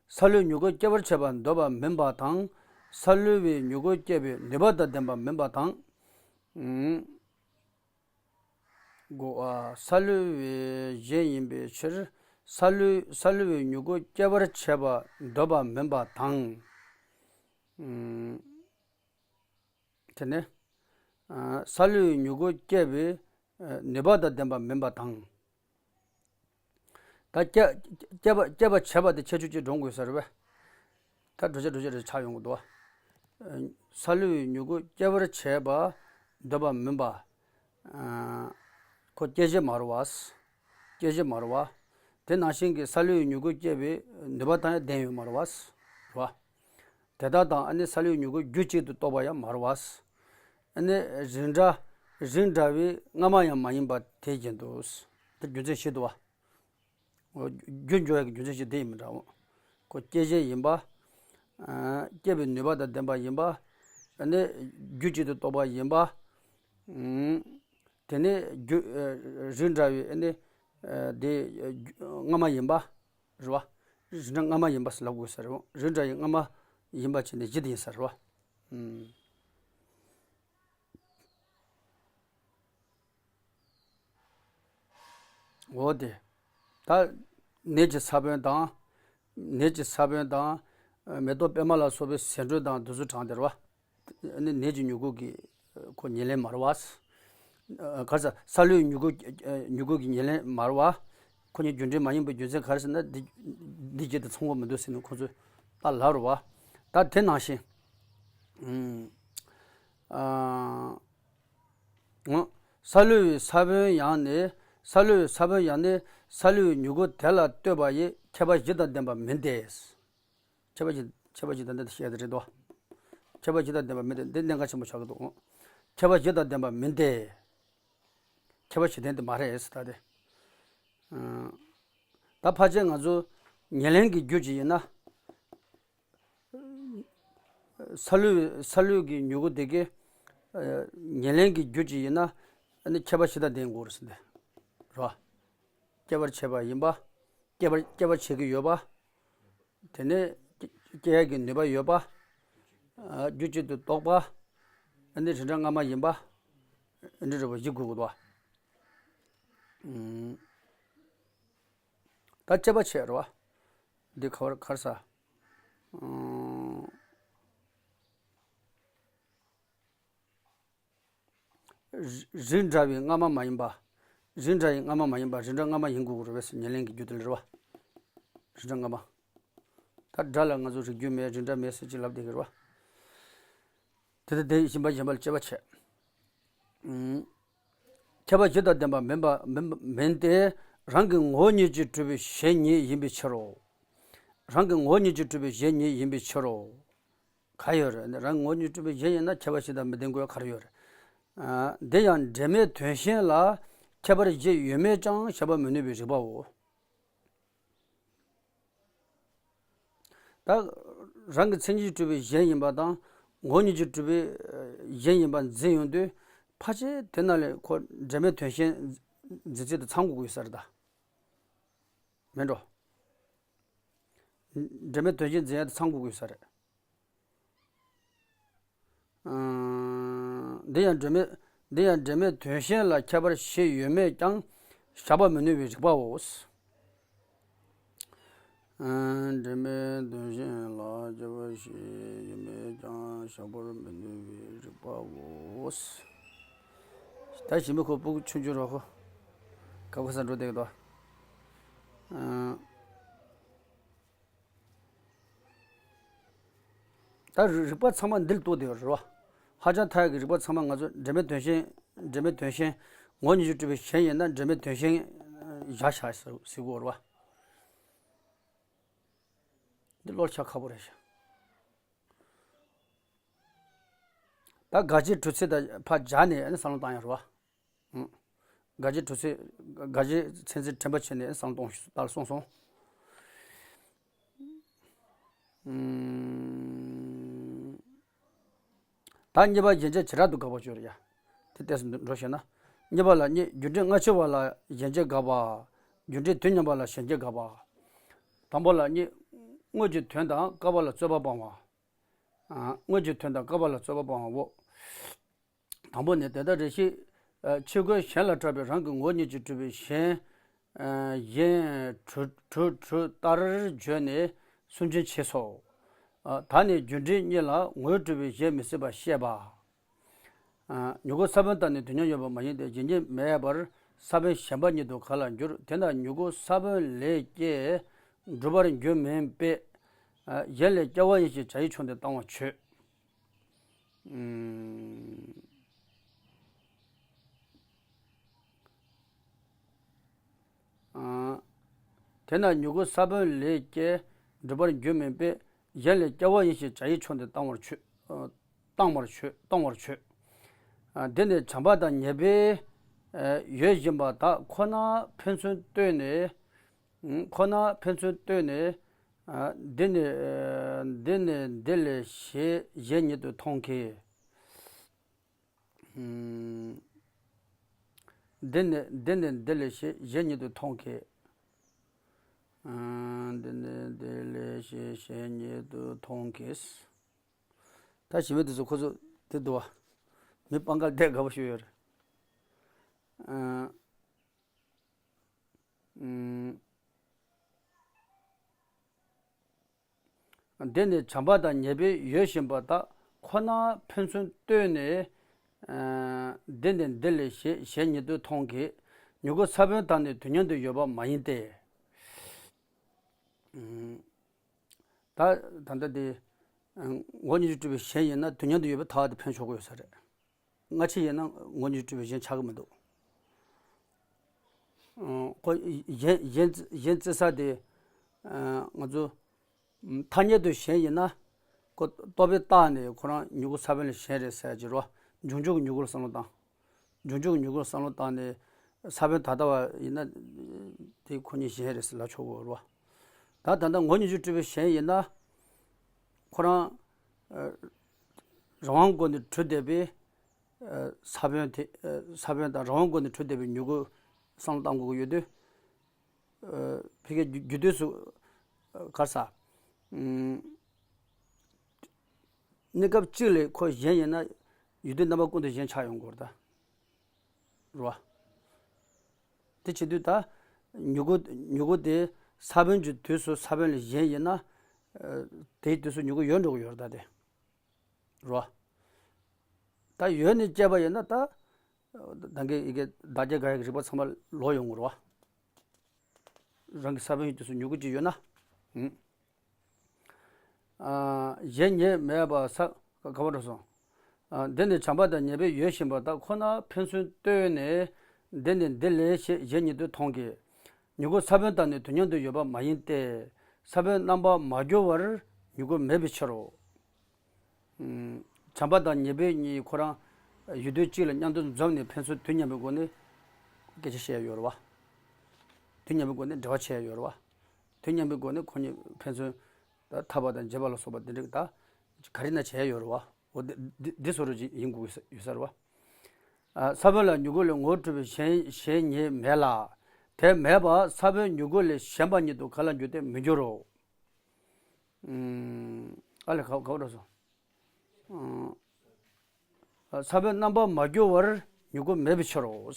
སཱ་ལུའི་མྱུ་གུ་སྐྱེ་བར་བྱེད་པར་འདོད་པ་མིན་པ་དང་། སཱ་ལུ་བའི་མྱུ་གུ་སྐྱེ་བའི་ནུས་པ་དང་ལྡན་པ་མིན་པ་དང་། ཨུམ། གོ། ཨ། སཱ་ལུ་བའི་གཞན་ཡིན་པའི་ཕྱིར། སཱ་ལུ་སཱ་ལུ་བའི་མྱུ་གུ་སྐྱེ་བར་བྱེད་པར་འདོད་པ་མིན་པ་དང་། ཨུམ། དེ་ནས། ཨ། སཱ་ལུའི་མྱུ་གུ་སྐྱེ་བའི། ཨ། ནུས་པ་དང་ལྡན་པ་མིན་པ་དང་། ད་སྐྱེ་སྐྱེ་བ་སྐྱེ་བ་བྱེད་པ་དེ་ཁྱད་ཆོས་གཅིག་འདྲོངས་དགོས་ས་རེད་པས། ད་འགྲོ་བྱ་འགྲོ་བྱ་རེ་ཆགས་ཡོང་གི་འདུག་བ། ཨ། སཱ་ལུའི་མྱུ་གུ་སྐྱེ་བར་བྱེད་པར་འདོད་པ་མིན་པ། ཨ། ཁོ་སྐྱེད་བྱེད་མ་རེད་བ། སྐྱེད་བྱེད་མ་རེད་བ། དེ་ནང་བཞིན་གྱི་སཱ་ལུའི་མྱུ་གུ་སྐྱེ་བའི་ནུས་པ་དང་ཡང་ལྡན་ཡོད་མ་རེད་བ། རེད་བ། དེ་དག་དང་ཨ་ནི་སཱ་ལུའི་མྱུ་གུ་རྒྱུ་གཅིག་ཏུ་གཏོགས་པ་ཡང་མ་རེད་བ། ཨ་ནི་རིགས་འདྲ་རིགས་འདྲ་བའི་སྔ་མ་ཡང་མ་ཡིན་པ་དེ་བཞིན་དུ། དེ་རྒྱུ་མཚན་བཞི་འདུག་བ། རྒྱུ་འབྱུང་ཡག་གི་རྒྱུ་མཚན་བཞི་དེ་ཡིན་མི་འདྲ་བ། ཁོ་སྐྱེད་བྱེད་ཡིན་པ། ཨ། སྐྱེ་བའི་ནུས་པ་དང་ལྡན་པ་ཡིན་པ། ཨ་ནི་རྒྱུ་གཅིག་ཏུ་གཏོགས་པ་ཡིན་པ། ཨུམ། དེ་ནས་རྒྱུ། ཨ། རིགས་འདྲ་བའི་ཨ་ནི། ཨ། དེ་སྔ་མ་ཡིན་པ། རེད་བ། རིགས་འདྲ་སྔ་མ་ཡིན་པ་ཟེར་ལབ་དགོས་ས་རེད་བ། རིགས་འདྲ་ཡི་སྔ་མ་ཡིན་པ་བྱས་ནས་བཞི་དེ་ཡིན་ས་རེད་བ། ཨུམ། འོ་དེ། ད་ནས་ཀྱི་ས་བོན་དང་། ནས་ཀྱི་ས་བོན་དང་། མེ་ཏོག་པད་མ་ལ་སོགས་པའི་ཟེའུ་འབྲུ་དང་དེ་ཚོ་དྲངས་དེ་རེད་བ། ནས་ཀྱི་མྱུ་གུ་གི་ཁོ་ཉེར་ལེན་མ་རེད་བ། ག་རེ་ཟ། སཱ་ལུའི་མྱུ་གུ། མྱུ་གུ་གི་ཉེར་ལེན་མ་རེད་བ། ཁོ་གཉིས་རྒྱུ་འབྲས་མ་ཡིན་པའི་རྒྱུ་མཚན་ག་རེ་ཟེར་ན། འདི་འདི་བརྒྱད་དེ་མཚུངས་པ་མི་འདུག་ཟེར་ནས་ཁོ་ཚོས་ད་ལབ་རེད་བ། ད་དེ་ནང་བཞིན། ཨ། སཱ་ལུ་བའི་ས་བོན་ཡང་ནི། སཱ་ལུ་བའི་ས་བོན་ཡང་ནི་སཱ་ལུ་བའི་མྱུ་གུ་དེ་ལ་ལྟོས་པ་ཡིས་ཁྱད་པར་བཞི་དང་ལྡན་པ་མིན་ཏེ། ཁྱད་པར་བཞི། ཁྱད་པར་བཞི་དང་ལྡན་ཏེ་བཤད་དེ་རེད་དོ། ཁྱད་པར་བཞི་དང་ལྡན་པ་མིན་ཏེ། འདི་གནད་འགག་ཆེན་པོ་ཆགས་ཀྱི་འདུག་ཁྱད་པར་བཞི་དང་ལྡན་པ་མིན་ཏེ། ཁྱད་པར་བཞི་ལྡན་དེ་མ་རེད་ཟེར་ད་དེ། ཨ། ད་ཕལ་ཆེར་ང་ཚོ་ཉེར་ལེན་གྱི་རྒྱུ་ཅིག་ཡིན་ན། སཱ་ལུ་སཱ་ལུ་གི་མྱུ་གུ་དེ་གའི། ཨ། ཉེར་ལེན་གྱི་རྒྱུ་ཅིག་ཡིན་ན། ཨ་ནི་ཁྱད་པར་བཞི་དང་ལྡན་དགོས་རེད་ཟེར་ཏེ། རེད་བ། སྐྱེད་པར་བྱེད་པ་ཡིན་པ། སྐྱེད་པར་སྐྱེད་པར་བྱེད་ཀྱི་ཡོད་པ། དེ་ནས་སྐྱེ་སྐྱེ་ཡག་གི་ནུས་པ་ཡོད་པ། ཨ། རྒྱུ་གཅིག་ཏུ་གཏོགས་པ། ཨ་ནི་རིགས་འདྲ་སྔ་མ་ཡིན་པ། འདི་འདྲ་བ་བཞི་དགོས་ཀྱི་འདུག་བ། ཨུམ། ད་དཔྱད་པ་བྱས་རེད་བ། འདི་ག་བར་ག་རེ་ཟ། ཨུམ། རིགས་རིགས་འདྲ་བའི་སྔ་མ་མ་ཡིན་པ། རིགས་འདྲ་ཡི་སྔ་མ་མ་ཡིན་པ་རིགས་འདྲ་སྔ་མ་ཡིན་དགོས་ཀྱི་རེད་པས་ཟེར། ཉེར་ལེན་གྱི་རྒྱུ་དེ་ལ་རེད་པ། རིགས་འདྲ་སྔ་མ། ད་སྒྲ་ལ་ང་ཚོ་རིགས་རྒྱུད་མེད་རིགས་འདྲ་མེད་ཟེར་ཅིག་ལབ་བསྡད་ཀྱི་རེད་པ། དེ་ལྟར་དེ་གཞན་པ་གཞན་པ་ལ་དཔྱད་པ་བྱེད། ཨུམ། ཁྱད་པར་བཞི་དང་ལྡན་པ་མིན་པ་མིན་མིན་ཏེ། རང་གི་ངོ་བོ་ཉིད་ཀྱིས་གྲུབ་པའི་གཞན་ཉིད་ཡིན་པའི་ཕྱིར་རོ། རང་གི་ངོ་བོ་ཉིད་ཀྱིས་གྲུབ་པའི་གཞན་ཉིད་ཡིན་པའི་ཕྱིར་རོ། ག་ཡོད་རེད། རང་གི་ངོ་བོ་ཉིད་གྲུབ་པའི་གཞན་ཡིན་ན་ཁྱད་པར་བཞི་དང་མི་ལྡན་དགོས་ག་རེ་ཡོད་རེད། ཨ། འདི་ཡང་འབྲེལ་མེད་དོན་གཞན་ལ་ཁྱད་པར་བཞི་ཡོད་མེད་ཀྱང་བཞག་པར་མི་ནུས་པའི་རིགས་པའོ། ད་རང་གི་མཚན་ཉིད་ཀྱིས་གྲུབ་པའི་གཞན་ཡིན་པ་དང་ངོ་བོ་ཉིད་ཀྱིས་གྲུབ་པའི་གཞན་ཡིན་པ་འཛིན་ཡོང་དུས་ཕལ་ཆེར་དེ་ནང་ལས་ཁོ་འབྲེལ་མེད་དོན་གཞན་འཛིན་ཚུལ་དེ་ཚང་དགོས་ཀྱི་ཡོད་ས་རེད་ད། མེད་འགྲོ། འབྲེལ་མེད་དོན་གཞན་འཛིན་ཡ་དེ་ཚང་དགོས་ཀྱི་ཡོད་ས་རེད། ཨང་། འདི་ཡང་འབྲེལ་མེད། འདི་ཡང་འབྲེལ་མེད་དོན་གཞན་ལ་ཁྱད་པར་བཞི་ཡོད་མེད་ཀྱང་བཞག་པར་མི་ནུས་པའི་རིགས་པའོ། ཨང་། འབྲེལ་མེད་དོན་གཞན་ལ་ཁྱད་པར་བཞི་ཡོད་མེད་ཀྱང་བཞག་པར་མི་ནུས་པའི་རིགས་པའོ། ད་ཞི་མི་ཁོ་སྤུ་གུ་ཆུང་ཆུང་རོ་ཁོ། ག་གོ་ས་འགྲོ་བསྡད་ཀྱི་འདུག་ཨང་། ད་རིགས་པ་ཚང་མ་འདིར་གཏོགས་བསྡད་ཡོད་རེད་བ། ཧ་ཅང་མཐའ་ཡས་ཀྱི་རིགས་པ་ཚང་མ་ང་ཚོ་འབྲེལ་མེད་དོན་གཞན། འབྲེལ་མེད་དོན་གཞན། ངོ་བོ་ཉིད་ཀྱིས་གྲུབ་པའི་གཞན་ཡིན་ན་འབྲེལ་མེད་དོན་གཞན་བཞག་བཞག་ཟེར་ཟེར་དགོས་རེད་བ། འདི་བློར་འཆར་ཁག་པོ་རེད་ཤག་ད་དགག་བྱའི་གྲུབ་ཚུལ་དང་ཕར་སྦྱར་ནས་ནི་བསམ་བློ་བཏང་ཡ་རེད་བ། ཨང་། དགག་བྱའི་གྲུབ་ཚུལ། དགག་བྱའི་ཚད་འཛིན་དྲན་པ་བྱས་ནས་བསམ་བློ་གཏོང་ཞིག་ལྟར་གསུངས་སོང་། ཨང་། ད་གཉིས་པ་གཞན་བྱས་བྱེ་བྲག་ཏུ་དགག་པ་བརྗོད་རེད་ཡ། དེ་ལྟས་སུ་འགྲོ་ཞེ་ན། གཉིས་པ་ལ་གཉིས། རྒྱུ་འབྲས་སྔ་ཕྱི་བ་ལ་གཞན་བྱས་དགག་པ། རྒྱུ་འབྲས་དུས་མཉམ་པ་ལ་གཞན་བྱས་དགག་པ། དང་པོ་ལ་གཉིས། དངོས་ཀྱི་དོན་དང་སྐབས་ལ་རྩོད་པ་སྤང་བ། ཨ། དངོས་ཀྱི་དོན་དང་སྐབས་ལ་རྩོད་པ་སྤང་བའོ། དང་པོ་ནི། དེ་ལྟར་རེ་ཞིག་ཨ། ཕྱི་རྒོལ་གཞན་ལ་གྲགས་པའི་རང་གི་ངོ་བོ་ཉིད་ཀྱིས་གྲུབ་པའི་གཞན། ཨ། གཞན་གྲུབ་གྲུབ་གྲུབ་ལྟར་བརྗོད་ནས་སུན་འབྱིན་བྱས་སོ། ཨ། ད་ནི་རྒྱུ་འབྲས་གཉིས་ལ་ངོས་གྲུབ་པའི་གཞན་མི་སྲིད་པར་བཤད་པ། ཨ། མྱུ་གུ་ས་བོན་དང་ནི་དུས་མཉམ་ཡོད་པ་མ་ཡིན་ཏེ། གཞན་ཉིད་མེད་པར་ས་བོན་གཞན་པ་ཉིད་དུ་ག་ལ་འགྱུར། དེས་ན་མྱུ་གུ་ས་བོན་ལས་སྐྱེས་འགྲུབ་པར་འགྱུར་མིན་པས། ཨ། གཞན་ལས་སྐྱེ་བ་ཡིན་ཞེས་བྱ་ཡི་ཕྱོགས་འདི་བཏང་བར་བྱོས། ཨུམ། ཨ། དེས་ན་མྱུ་གུ་ས་བོན་ལས་སྐྱེས་འགྲུབ་པར་འགྱུར་མིན་པས། གཞན་ལས་སྐྱེ་བ་ཡིན་ཞེས་བྱ་ཡི་ཕྱོགས་འདི་བཏང་བར་བྱོས། ཨ། བཏང་བར་བྱོས། གཏོང་བར་བྱོས། ཨ། འདི་ནི་བྱམས་པ་དང་ཉེར་སྦས་ཡོད་བཞིན་པ་དག་ཁོ་ན་ཕན་ཚུན་ལྟོས་ནས། ཁོ་ན་ཕན་ཚུན་ལྟོས་ནས། ཨ། འདི་ནི། འདི་ནི་འདི་ལས་ཞེས་གཞན་ཉིད་དུ་མཐོང་གི། ཨུམ། འདི་ནི། འདི་ནི་འདི་ལས་ཞེས་གཞན་ཉིད་དུ་མཐོང་གི། ཨུམ། འདི་ནི་འདི་ལས་ཞེས་གཞན་ཉིད་དུ་མཐོང་གི། ད་ཞི་མི་དེ་ཚོ་ཁོ་ཚོ་དེ་འདུག་བ། མི་སྤང་ཁ་བསྡད་དགའ་པོ་ཞིག་ཡོད་རེད། ཨུམ། ཨུམ། འདི་ནི་བྱམས་པ་དང་ཉེར་སྦས་ཡོད་བཞིན་པ་དག་ཁོ་ན་ཕན་ཚུན་ལྟོས་ནས། ཨ། འདི་ནི་འདི་ལས་ཞེས་གཞན་ཉིད་དུ་མཐོང་གི། མྱུ་གུ་ས་བོན་དག་ནི་དུས་མཉམ་དུ་ཡོད་པ་མ་ཡིན་ཏེ། ཨུམ། ད་ད་ལྟ་དེ། ཨ། ངོ་བོ་ཉིད་ཀྱིས་གྲུབ་པའི་གཞན་ཡིན་ན་དུས་མཉམ་དུ་ཡོད་པའི་ཐག་དེ་ཕན་ཆོག་གི་ཡོད་ས་རེད། སྔ་ཕྱི་ཡིན་ན་ངོ་བོ་ཉིད་ཀྱིས་གྲུབ་པའི་གཞན་ཆགས་ཀྱི་མི་འདུག་ཨ། ཁོ་གཞན་གཞན་གཞན་བརྩི་ས་དེ། ཨ། ང་ཚོ་ཐ་སྙད་དུ་གཞན་ཡིན་ན། ཁོ་རྟོག་པས་བརྟགས་ནས་ཁོ་རང་མྱུ་གུ་ས་བོན་ལས་གཞན་རེད་ཟེར་གྱི་རེད་བ། འབྱུང་འཇུག་གི་མྱུ་གུ་ལ་བསམ་བློ་བཏང་། འབྱུང་འཇུག་གི་མྱུ་གུ་ལ་བསམ་བློ་བཏང་ནས་ས་བོན་ད་ལྟ་བ་ཡིན་ན། དེ་ཁོ་གཉིས་གཞན་རེད་ཟེར་ལབ་ཆོག་གི་རེད་བ། ད་ད་ལྟ་ངོ་བོ་ཉིད་ཀྱིས་གྲུབ་པའི་གཞན་ཡིན་ན། ཁོ་རང་། ཨ། རང་དབང་སྒོ་ནས་གྲུབ་བསྡད་པའི། ཨ། ས་བོན་དེ། ཨ། ས་བོན་དང་རང་དབང་སྒོ་ནས་གྲུབ་བསྡད་པའི་མྱུ་གུ་བསམ་བློ་བཏང་དགོས་ཀྱི་ཡོད་དུས། ཨ། ཕ་གིའི་རྒྱུ་རྒྱུ་དུས་སུ། ཨ། ག་རེ་ཟ། ཨུམ། གནས་སྐབས་གཅིག་ལ་ཁོ་གཞན་ཡིན་ན་ཡུལ་དུས་རྣམ་པ་ཀུན་ཏུ་གཞན་ཆགས་ཡོང་གི་རེད་ད། རེད་བ། དེ་བྱེད་དུས་ད། མྱུ་གུ། མྱུ་གུ་དེ་ས་བོན་གྱི་དུས་སུ་ས་བོན་ལས་གཞན་ཡིན་ན། ཨ། དེའི་དུས་སུ་མྱུ་གུ་ཡོད་འགྲོ་གི་ཡོད་རེད་ད་དེ། རེད་བ། ད་ཡོད་ནས་སྐྱེས་པ་ཡིན་ན་ད། ད་གིན་ཡི་གེ་བདག་རྐྱེན་དགག་ཡག་གི་རིགས་པ་ཚང་མ་ལོག་ཡོང་གི་རེད་བ། རང་གི་ས་བོན་ཡིན་དུས་སུ་མྱུ་གུ་གཅིག་ཡོད་ན། ཨ། གཞན་ཉིད་མེད་པ་ས་ག་བར་འགྲོ་སོང་། ཨ། འདི་ནི་བྱམས་པ་དང་ཉེར་སྦས་ཡོད་བཞིན་པ་དག་ཁོ་ན་ཕན་ཚུན་ལྟོས་ནས། འདི་ནི་འདི་ལས་ཞེས་གཞན་ཉིད་དུ་མཐོང་གི། མྱུ་གུ་ས་བོན་དང་ནི་དུས་མཉམ་དུ་ཡོད་པ་མ་ཡིན་ཏེ། ས་བོན་རྣམ་པ་མ་གྱུར་པར་མྱུ་གུ་མེད་པའི་ཕྱིར་རོ། ཨུམ། བྱམས་པ་དང་ཉེར་སྦས་གཉིས་ཁོ་རང་ཡུལ་དུས་གཅིག་ལ་མཉམ་དུ་འཛོམས་ནས་ཕན་ཚུན་དུས་མཉམ་པའི་སྒོ་ནས་སྐད་ཆ་བཤད་ཡ་ཡོད་རེད་བ། དུས་མཉམ་པའི་སྒོ་ནས་འབྲེལ་བ་བྱེད་ཡ་ཡོད་རེད་བ། དུས་མཉམ་པའི་སྒོ་ནས་ཁོ་གཉིས་ཕན་ཚུན་ད་འཐབ་པ་དང་འབྱེད་པ་ལ་སོགས་པ་དེ་འདྲ་གི་ད་ག་རེ་ན་བྱེད་ཡ་ཡོད་རེད་བ། འོ་འདི་འདི་འདི་བཟོ་འདྲ་ཅིག་ཡིན་དགོས་ཡོད་ས་རེད་བ། ཨ། ས་བོན་ལ་མྱུ་གུ་ལས་ངོ་བོས་གྲུབ་པའི་གཞན་གཞན་ཉིད་མེད་ལ། དེ་མེད་པ་ས་བོན་མྱུ་གུ་ལས་གཞན་པ་ཉིད་དུ་ག་ལ་འགྱུར་ཏེ་མི་འགྱུར་རོ། ཨུམ། ཨ་ལས་ག་ག་བར་སོང་། ཨ། ས་བོན་རྣམ་པ་མ་གྱུར་པར་མྱུ་གུ་མེད་པའི་ཕྱིར་རོ།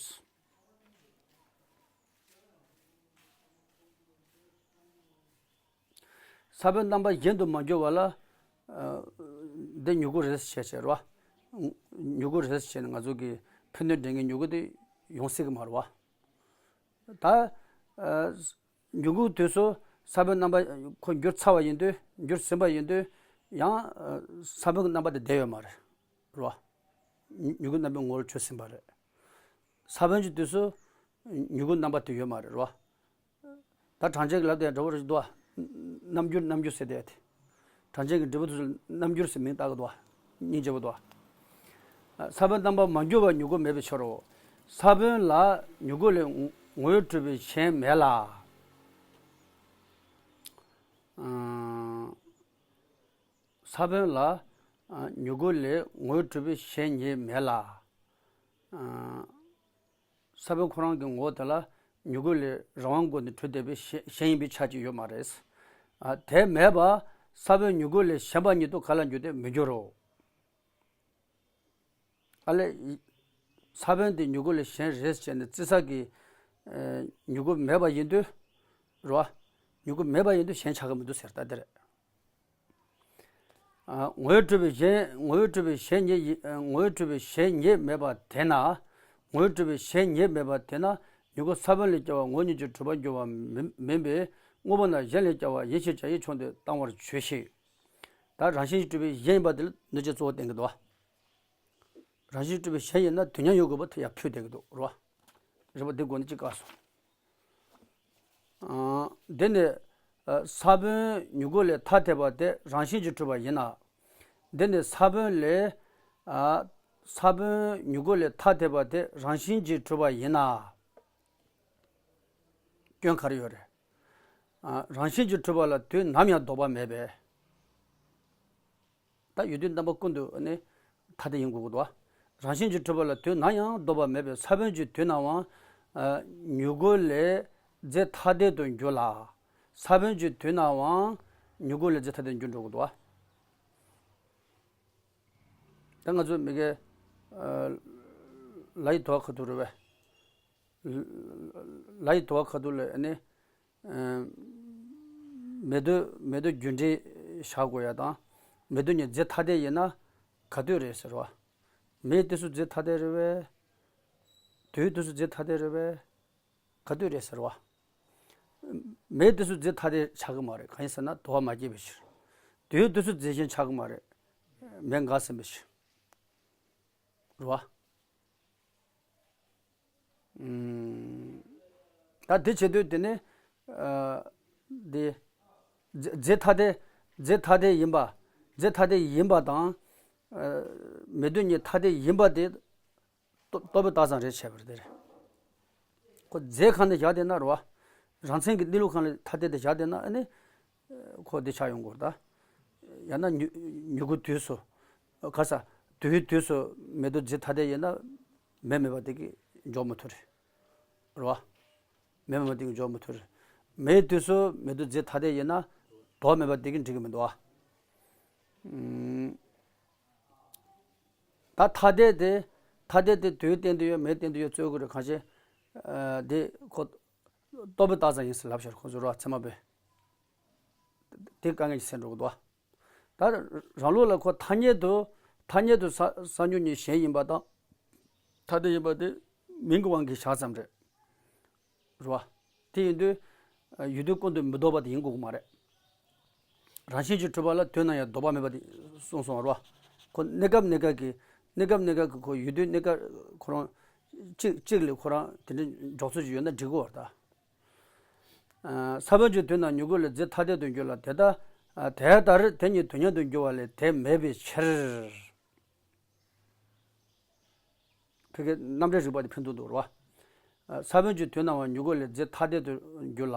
ས་བོན་རྣམ་པ་གཞན་དུ་མ་གྱུར་པ་ལ། ཨ། འདི་མྱུ་གུ་རེད་ཟེར་བྱས་བྱས་རེད་བ། མྱུ་གུ་རེད་ཟེར་བྱས་ནས་ང་ཚོ་གི་ཕན་གནོད་འདྲེན་མཁན་མྱུ་གུ་དེ་ཡོང་སྲིད་གི་མ་རེད་བ། ད། ཨ། མྱུ་གུའི་དུས་སུ་ས་བོན་རྣམ་པ་ཁོ་འགྱུར་ཚར་བ་ཡིན་དུས། འགྱུར་ཟིན་པ་ཡིན་དུས། ཡང་ས་བོན་གྱི་རྣམ་པ་དེ་བསྡད་ཡོད་མ་རེད། རེད་བ། མྱུ་གུ་རྣམ་པའི་ངོ་བོར་གྱུར་ཟིན་པ་རེད། ས་བོན་གྱི་དུས་སུ་མྱུ་གུ་རྣམ་པ་དེ་ཡོད་མ་རེད། རེད་བ། ད་གྲངས་ཅན་གྱི་ལབ་དེ་འདྲ་བོ་རེད་འདུག་བ། རྣམ་འགྱུར་རྣམ་འགྱུར་ཟེར་དེ་ཡ་དེ། གྲངས་ཅན་གྱི་འབྲས་བུ་དུས་སུ་རྣམ་འགྱུར་ཟེར་མིང་བཏགས་ཀྱི་འདུག་བ། སྙིང་རྗེ་པོ་འདུག་བ། ས་བོན་རྣམ་པ་མ་གྱུར་པར་མྱུ་གུ་མེད་པའི་ཕྱིར་རོ། ས་བོན་ལ་མྱུ་གུ་ལས་ངོ་བོས་གྲུབ་པའི་གཞན་མེད་ལ། ཨ། ས་བོན་ལ། ཨ། མྱུ་གུ་ལས་ངོ་བོས་གྲུབ་པའི་གཞན་ཉིད་མེད་ལ། ཨ། ས་བོན་ཁོ་རང་གི་ངོ་བོ་དེ་ལ་མྱུ་གུ་ལས་རང་དབང་སྒོ་ནས་གྲུབ་བསྡད་པའི་གཞན་གཞན་ཡིན་པའི་ཆ་ཅིག་ཡོད་མ་རེད། ཨ། དེ་མེད་པ་ས་བོན་མྱུ་གུ་ལས་གཞན་པ་ཉིད་དུ་ག་ལ་འགྱུར་ཏེ་མི་འགྱུར་རོ། ཨ་ལས། ས་བོན་དེ་མྱུ་གུ་ལས་གཞན་རེད་ཟེར་ནས་བརྩི་ས་གི། ཨ། མྱུ་གུ་མེད་པ་ཡིན་དུས། རེད་བ། མྱུ་གུ་མེད་པ་ཡིན་དུས་གཞན་ཆགས་ཀྱི་མི་འདུག་ཟེར་ད་དེ་རེད། ཨ། ངོ་བོས་གྲུབ་པའི་གཞན། ངོ་བོས་གྲུབ་པའི་གཞན་ཉིད་ཡིན། ཨ། ངོ་བོས་གྲུབ་པའི་གཞན་ཉིད་མེད་པ་དེས་ན། ངོ་བོས་གྲུབ་པའི་གཞན་ཉིད་མེད་པ་དེས་ན། མྱུ་གུ་ས་བོན་ལས་སྐྱེ་བ་ངོ་བོ་ཉིད་ཀྱིས་གྲུབ་པར་འགྱུར་བ་མིན་མིན་པས། དངོས་པོ་རྣམས་གཞན་ལས་སྐྱེ་བ་ཡིན་ཕྱིར་བྱ་ཡི་ཕྱོགས་འདི་གཏང་བར་བྱོས་ཤིག་ད་རང་བཞིན་གྱིས་གྲུབ་པའི་གཞན་ཡིན་པ་དེ་ལ་གནོད་བྱེད་གཙོ་བོ་བསྟན་གྱི་འདུག་བ། རང་བཞིན་གྲུབ་པའི་གཞན་ཡིན་ན་དུས་མཉམ་ཡོད་དགོས་པ་དེ་ཡང་ཕུད་བསྡད་ཀྱི་འདུག་རེད་བ། རེད་བ། འདི་སྒོ་ནས་གཅིག་བཀག་སོང་། ཨ། འདི་ནི། ཨ། ས་བོན་མྱུ་གུ་ལས་ཐ་དད་པ་དེ་རང་བཞིན་གྱིས་གྲུབ་པ་ཡིན་ན། འདི་ནི་ས་བོན་ལས། ཨ། ས་བོན་མྱུ་གུ་ལས་ཐ་དད་པ་དེ་རང་བཞིན་གྱིས་གྲུབ་པ་ཡིན་ན། སྐྱོན་ག་རེ་ཡོད་རེད། ཨ། རང་བཞིན་གྱིས་གྲུབ་པ་ལ་དུས་ནམ་ཡང་ལྡོག་པ་མེད་པས། ད་ཡུལ་དུས་རྣམ་པ་ཀུན་ཏུ་ནི་ཐ་དད་ཡིན་དགོས་ཀྱི་འདུག་བ། རང་བཞིན་གྱིས་གྲུབ་པ་ལ་དུས་ནམ་ཡང་ལྡོག་པ་མེད་པས་ས་བོན་གྱི་དུས་ནའང་། ཨ། མྱུ་གུ་ལས་རྫས་ཐ་དད་དུ་འགྱུར་ལ། ས་བོན་གྱི་དུས་ནའང་མྱུ་གུ་ལས་རྫས་ཐ་དད་འགྱུར་འགྲོ་གི་འདུག་བ། ད་ང་ཚོ་མི་གའི། ཨ། ལ་ཡི་དོ་བ་ཁ་ཐུག་རེད་བས། ལ་ཡི་དོ་བ་ཁ་ཐུག་ལ་ནི། ཨ། མེ་དུ་མེ་དུ་རྒྱུ་འབྲས་བཞག་དགོས་ཡ་དང་། མེ་དུ་གཉིས་རྫས་ཐ་དད་ཡིན་ན་ག་དུས་རེད་ཟེར་བ། མེའི་དུས་སུ་རྫས་ཐ་དད་རེད་བས། དུས་དུས་སུ་རྫས་ཐ་དད་རེད་བས། ག་དུས་རེད་ཟེར་བ། མེའི་དུས་སུ་རྫས་ཐ་དད་ཆགས་ཀྱི་མ་རེད། གང་ཡིན་ཟེར་ན་དུ་བ་མ་སྐྱེས་པའི་ཕྱིར། དུས་དུས་སུ་རྫས་གཞན་ཆགས་ཀྱི་མ་རེད། མེ་འགགས་ཟིན་པའི་ཕྱིར། རེད་བ། ཨུམ། ད་དེ་བྱེད་དུས་དེ་ནི། ཨ། དེ། རྫས་རྫས་ཐ་དད། རྫས་ཐ་དད་ཡིན་པ། རྫས་ཐ་དད་ཡིན་པ་དང་། ཨ། མེ་དུ་གཉིས་ཐ་དད་ཡིན་པ་དེ། རྟོག་རྟོག་པས་བཏགས་ཙམ་རེད་བྱས་པ་རེད་དེ་རེད། ཁོ་རྫས་གང་ནས་བཞག་བསྡད་ན་རེད་བ། རང་མཚན་གྱི་གནས་ལུགས་གང་ལ་ཐ་དད་དེ་བཞག་བསྡད་ན་ཨ་ནི། ཁོ་དེ་ཆགས་ཡོང་གི་རེད་ད། ཡང་ན་མྱུ་མྱུ་གུ་དུས་སུ། ག་ས། དུས་དུས་སུ་མེ་དུ་རྫས་ཐ་དད་ཡིན་ན། མེ་མེད་པ་དེ་གིས་འཇོག་མི་ཐུབ་རེད། རེད་བ། མེ་མེད་པ་དེ་གིས་འཇོག་མི་ཐུབ་རེད། མེའི་དུས་སུ་མེ་དུ་རྫས་ཐ་དད་ཡིན་ན། དུ་བ་མེད་པ་དེ་གིས་འགྲིག་གི་མི་འདུག་བ། ཨུམ། ད་ཐ་དད་དེ། ཐ་དད་དེ་དུས་བསྟན་དུ་ཡོད་མེ་བསྟན་དུ་ཡོད་རྩོད་དགོས་རེད་གང་ཤེས། ཨ། དེ་ཁོ། རྟོག་པས་བཏགས་ཙམ་ཡིན་ཟེར་ལབ་ཤར་ཁོང་ཚོས་རོ་ཚད་མ་པས། དེ་དཀའ་ངལ་ཞིག་སེལ་འགྲོ་གི་འདུག་བ། ད་རང་ལུགས་ལ་ཁོ་ཐ་སྙད་དུ། ཐ་སྙད་དུ་ས་ས་མྱུག་གཉིས་གཞན་ཡིན་པ་དང་། ཐ་དད་ཡིན་པ་དེ་མིང་གི་དབང་གིས་བཞག་ཙམ་རེད། རེད་བ། དེ་ཡིན་དུས་ཡུལ་དུས་ཀུན་ཏུ་མི་ལྡོག་པ་དེ་ཡིན་དགོས་ཀྱི་མ་རེད། རང་བཞིན་གྱིས་གྲུབ་པ་ལ་དོན་ན་ཡང་ལྡོག་པ་མེད་པ་དེ་གསུངས་སོང་བ་རེད་བ། ཁོ་གནས་སྐབས་གནས་སྐབས་ཀྱི་གནས་སྐབས་གནས་སྐབས་ཀྱི་ཁོ་ཡུལ་དུས་གནས་སྐབས་ཁོ་རང་གཅིག་གཅིག་ལས་ཁོ་རང་དེ་འདྲའི་འགྲོགས་ཚུལ་ཅིག་ཡོད་ན་འགྲིག་གི་བ་རེད་ད། ས་བོན་གྱི་དུས་ན་མྱུ་གུ་ལས་རྫས་ཐ་དད་དུ་འགྱུར་ལ་དེ་ལྟ། དེ་ལྟར་དེ་གཉིས་དུས་མཉམ་དུ་འགྱུར་བ་ལས་དེ་མེད་པའི་ཕྱིར། ཕ་གིའི་རྣམ་འགྲེལ་རིག་པ་དེ་ཕན་ཐོགས་འདུག་རེད་བ། ས་བོན་གྱི་དུས་ན་བ་མྱུ་གུ་ལས་རྫས་ཐ་དད་དུ་འགྱུར་ལ།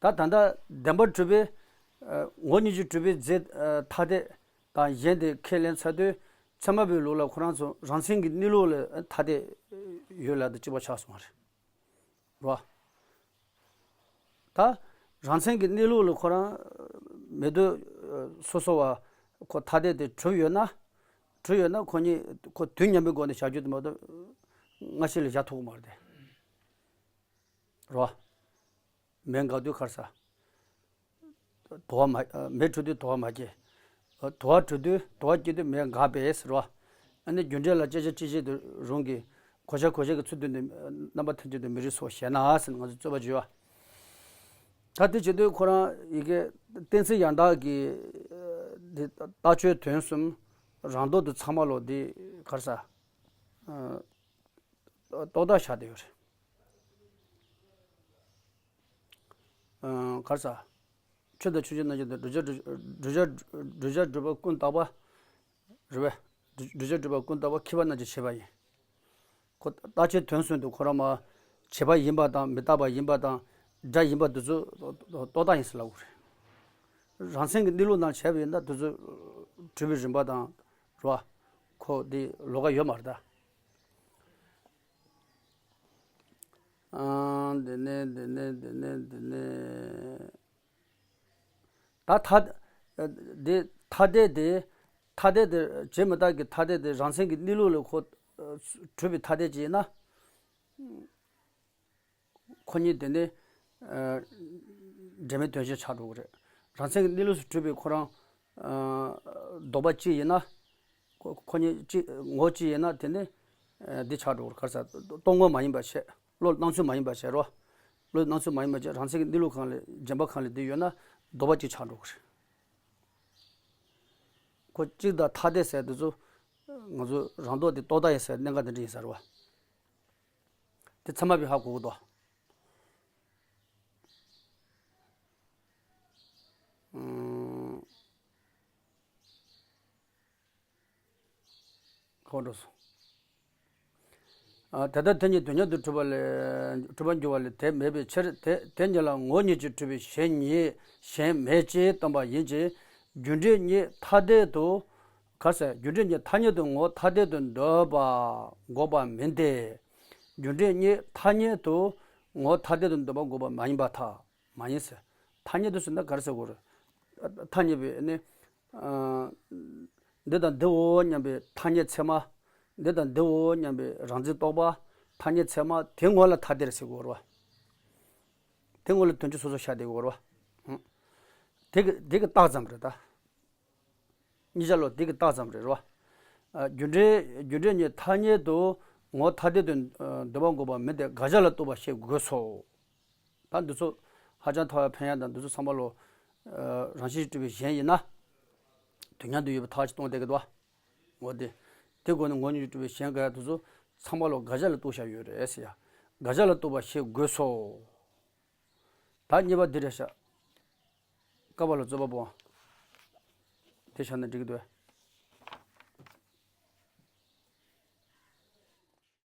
ད་ད་ལྟ་བདེན་པར་གྲུབ་པའི་ངོ་བོ་ཉིད་ཀྱིས་གྲུབ་པའི་རྫས་ཐ་དད་དང་གཞན་དེ་ཁས་ལེན་ཚར་དུས་ཚད་མ་པའི་ལུགས་ལ་ཁོ་རང་ཚོ་རང་མཚན་གྱི་གནས་ལུགས་ལ་ཐ་དད་ཡོད་ལ་དེ་གཅིག་པ་ཆགས་སོང་བ་རེད། རོ། ད་རང་མཚན་གྱི་གནས་ལུགས་ལ་ཁོ་རང་མེད་དུ་སོ་སོ་བ་ཁོ་ཐ་དད་དེ་གྲུབ་ཡོད་ན། གྲུབ་ཡོད་ན་ཁོ་གཉིས་ཁོ་དུས་མཉམ་པའི་སྒོ་ནས་བཞག་རྒྱུ་དེ་མ་གཏོགས་སྔ་ཕྱི་ལ་བཞག་ཐུབ་ཀྱི་མ་རེད་དེ། རོ། མེད་འགག་དུས་ག་རེ་ཟ། དུ་བ་མ་མེ་འཁྲུགས་དུས་དུ་བ་མ་སྐྱེ། དུ་བ་འཁྲུགས་དུས་དུ་བ་སྐྱེ་དུས་མེ་འགག་པས་ཟེར་བ། ཨ་ནི་རྒྱུ་འབྲས་ལ་དཔྱད་བྱ་དཔྱད་བྱེད་དུ་རུང་གི། གོ་བྱ་གོ་བྱེད་ཀྱི་ཚུལ་དུ་ནི་རྣམ་པ་ཐམས་ཅད་དུ་མི་རིགས་སོ་ཞེ་ན་ཟེར་ནས་ང་ཚོས་རྩོད་པ་བྱེད་བ། ད་དེ་བྱེད་དུས་ཁོ་རང་ཡི་གེ་གཏན་ཚིགས་ཡང་དག་གི་འདི་ལྟ་ཆོས་དོན་གསུམ་རང་ལྡོག་ཏུ་ཚང་མ་ལོ་འདི་ག་རེ་ཟ། རྟོག་བཏགས་བཞག་བསྡད་ཡོད་རེད། ག་རེ་ཟ། ཆོས་དང་ཆོས་ཅན་རྣམས་ཀྱི་དོན་བསྒྲུབ་བྱ་བསྒྲུབ་བྱ་བསྒྲུབ་པ་ཀུན་བརྟགས་པ། རེད་པས། བསྒྲུབ་བྱ་བསྒྲུབ་པ་ཀུན་བརྟགས་པ་མཁས་པ་རྣམས་ཀྱིས་བྱས་པ་ཡིན། ཁོ་རྟག་ཆོས་དོན་གསུམ་དུ་ཁོ་རང་མ་བྱས་པ་ཡིན་པ་དང་མི་རྟག་པ་ཡིན་པ་དང་སྒྲ་ཡིན་པ་འདི་ཚོ་རྟོག་བཏགས་ཡིན་ཟེར་ལབ་དགོས་རེད། རང་མཚན་གྱི་གནས་ལུགས་རྣམས་བྱས་པ་ཡིན་ན་འདི་ཚོ་གྲུབ་པའི་རིམ་པ་དང་རོ། ཁོ་འདི་ལོགས་ཀ་ཡོད་མ་རེད་ད། འདི་ནས་འདི་ནས་འདི་ནས་འདི་ནས། ད་ཐ་འདི་ཐ་དད་དེ་ཐ་དད་དེ་བྱས་མི་རྟག་གི་ཐ་དད་དེ་རང་མཚན་གྱི་གནས་ལུགས་ལ་ཁོ་གྲུབ་པའི་ཐ་དད་ཅིག་ཡིན་ན། ཁོ་གཉིས་དེ་ནི་འབྲེལ་མེད་དོན་གཞན་ཆགས་འགྲོ་གི་རེད། རང་མཚན་གྱི་གནས་ལུགས་སུ་གྲུབ་པའི་ཁོ་རང་ལྡོག་པ་གཅིག་ཡིན་ན། ཁོ་ཁོ་གཉིས་གཅིག་ངོ་བོ་གཅིག་ཡིན་ན་དེ་ནི་འདི་ཆགས་འགྲོ་གི་རེད། ག་རེ་ཟ། རྟོག་ངོ་མ་ཡིན་པ་བྱས། བློ་སྣང་ཚུལ་མ་ཡིན་པ་བྱས་རོ། བློ་སྣང་ཚུལ་མ་ཡིན་པ་བྱས་རང་མཚན་གྱི་གནས་ལུགས་གང་ལས་བརྗེན་པ་གང་ལས་འདི་ཡོད་ན་ལྡོག་པ་གཅིག་ཆགས་འགྲོ་གི་རེད། ཁོ་གཅིག་དང་ཐ་དད་ཟེར་དེ་ཚོ་ང་ཚོ་རང་ལྡོག་དེ་རྟོག་བཏགས་ཡིན་ཟེར་གནད་འགག་དེ་འདྲ་ཡིན་ས་རེད་བ། དེ་ཚང་མ་བི་ཧ་གོ་གི་འདུག་ཨང་། ཁོ་འགྲོ་སོང་། ཨ། དེ་ལྟར་དེ་གཉིས་དུས་མཉམ་དུ་གྲུབ་པ་ལས་གྲུབ་པར་འགྱུར་བ་ལས་དེ་མེད་པའི་ཕྱིར། དེ་དེ་གཉིས་ལ་ངོ་བོ་ཉིད་ཀྱིས་གྲུབ་པའི་གཞན་ཉིད་གཞན་མེད་ཅེས་སྟོན་པ་ཡིན་གྱི། རྒྱུ་འབྲས་གཉིས་ཐ་དད་དུ། ག་རེ་ཟེར། རྒྱུ་འབྲས་གཉིས་ཐ་སྙད་དུ་ངོ་བོ་ཐ་དད་དུ་འདོད་པ་འགོག་པ་མིན་ཏེ། རྒྱུ་འབྲས་གཉིས་ཐ་སྙད་དུ་ངོ་བོ་ཐ་དད་དུ་འདོད་པ་འགོག་པ་མ་ཡིན་པར་ཐལ། མ་ཡིན་ཟེར། ཐ་སྙད་དུ་ཟེར་ན་ག་རེ་ཟེར་དགོས་རེད། ཐ་སྙད་པའི་ནི། ཨ། འདི་དང་འདི་འོ་སྙམ་པའི་ཐ་སྙད་ཚད་མ། འདི་དང་འདི་འོ་སྙམ་པའི་རང་འཛིན་རྟོག་པ། ཐ་སྙད་ཚད་མ་དེ་ངོ་ལ་ཐ་དད་ཟེར་དགོས་རེད་བ། དེ་ངོ་ལ་དོན་སྤྱི་སོ་སོ་ཤར་བསྡད་དགོས་རེད་བ། དེ་གི་དེ་གི་རྟགས་ཙམ་རེད་ད། གཉིས་ཆ་ལོ་དེ་གི་རྟགས་ཙམ་རེད་རོ། ཨ། རྒྱུ་འབྲས་རྒྱུ་འབྲས་གཉིས་ཐ་སྙད་དུ་ངོ་ཐ་དད་དུ་འདོད་པ་འགོག་པ་མིན་ཏེ་དགག་བྱ་ལ་ལྟོས་པར་བཤད་དགོས་སོ། ད་འདི་ཚོ་ཧ་ཅང་ཐལ་བ་འཕེན་ཡ་དང་འདི་ཚོ་ཚང་མ་ལོ། ཨ། རང་བཞིན་གྱིས་གྲུབ་པའི་གཞན་ཡིན་ན། དུས་མཉམ་དུ་ཡོད་པའི་ཐག་ཅིག་གཏོང་བསྡད་ཀྱི་འདུག་བ། ངོ་དེ། དེ་སྒོ་ནས་ངོ་བོ་ཉིད་ཀྱིས་གྲུབ་པའི་གཞན་ག་ཡ་དེ་ཚོ་ཚང་མ་ལོ་དགག་བྱ་ལ་ལྟོས་བཞག་ཡོད་རེད་ཟེར་ཡ། དགག་བྱ་ལ་ལྟོས་པར་བཤད་དགོས་སོ། ད་གཉིས་པ་འདི་རེད་ཤག་ཀ་བ་ལ་རྩོད་པ་པོ། དེ་བཞག་ན་འགྲིག་གི་འདུག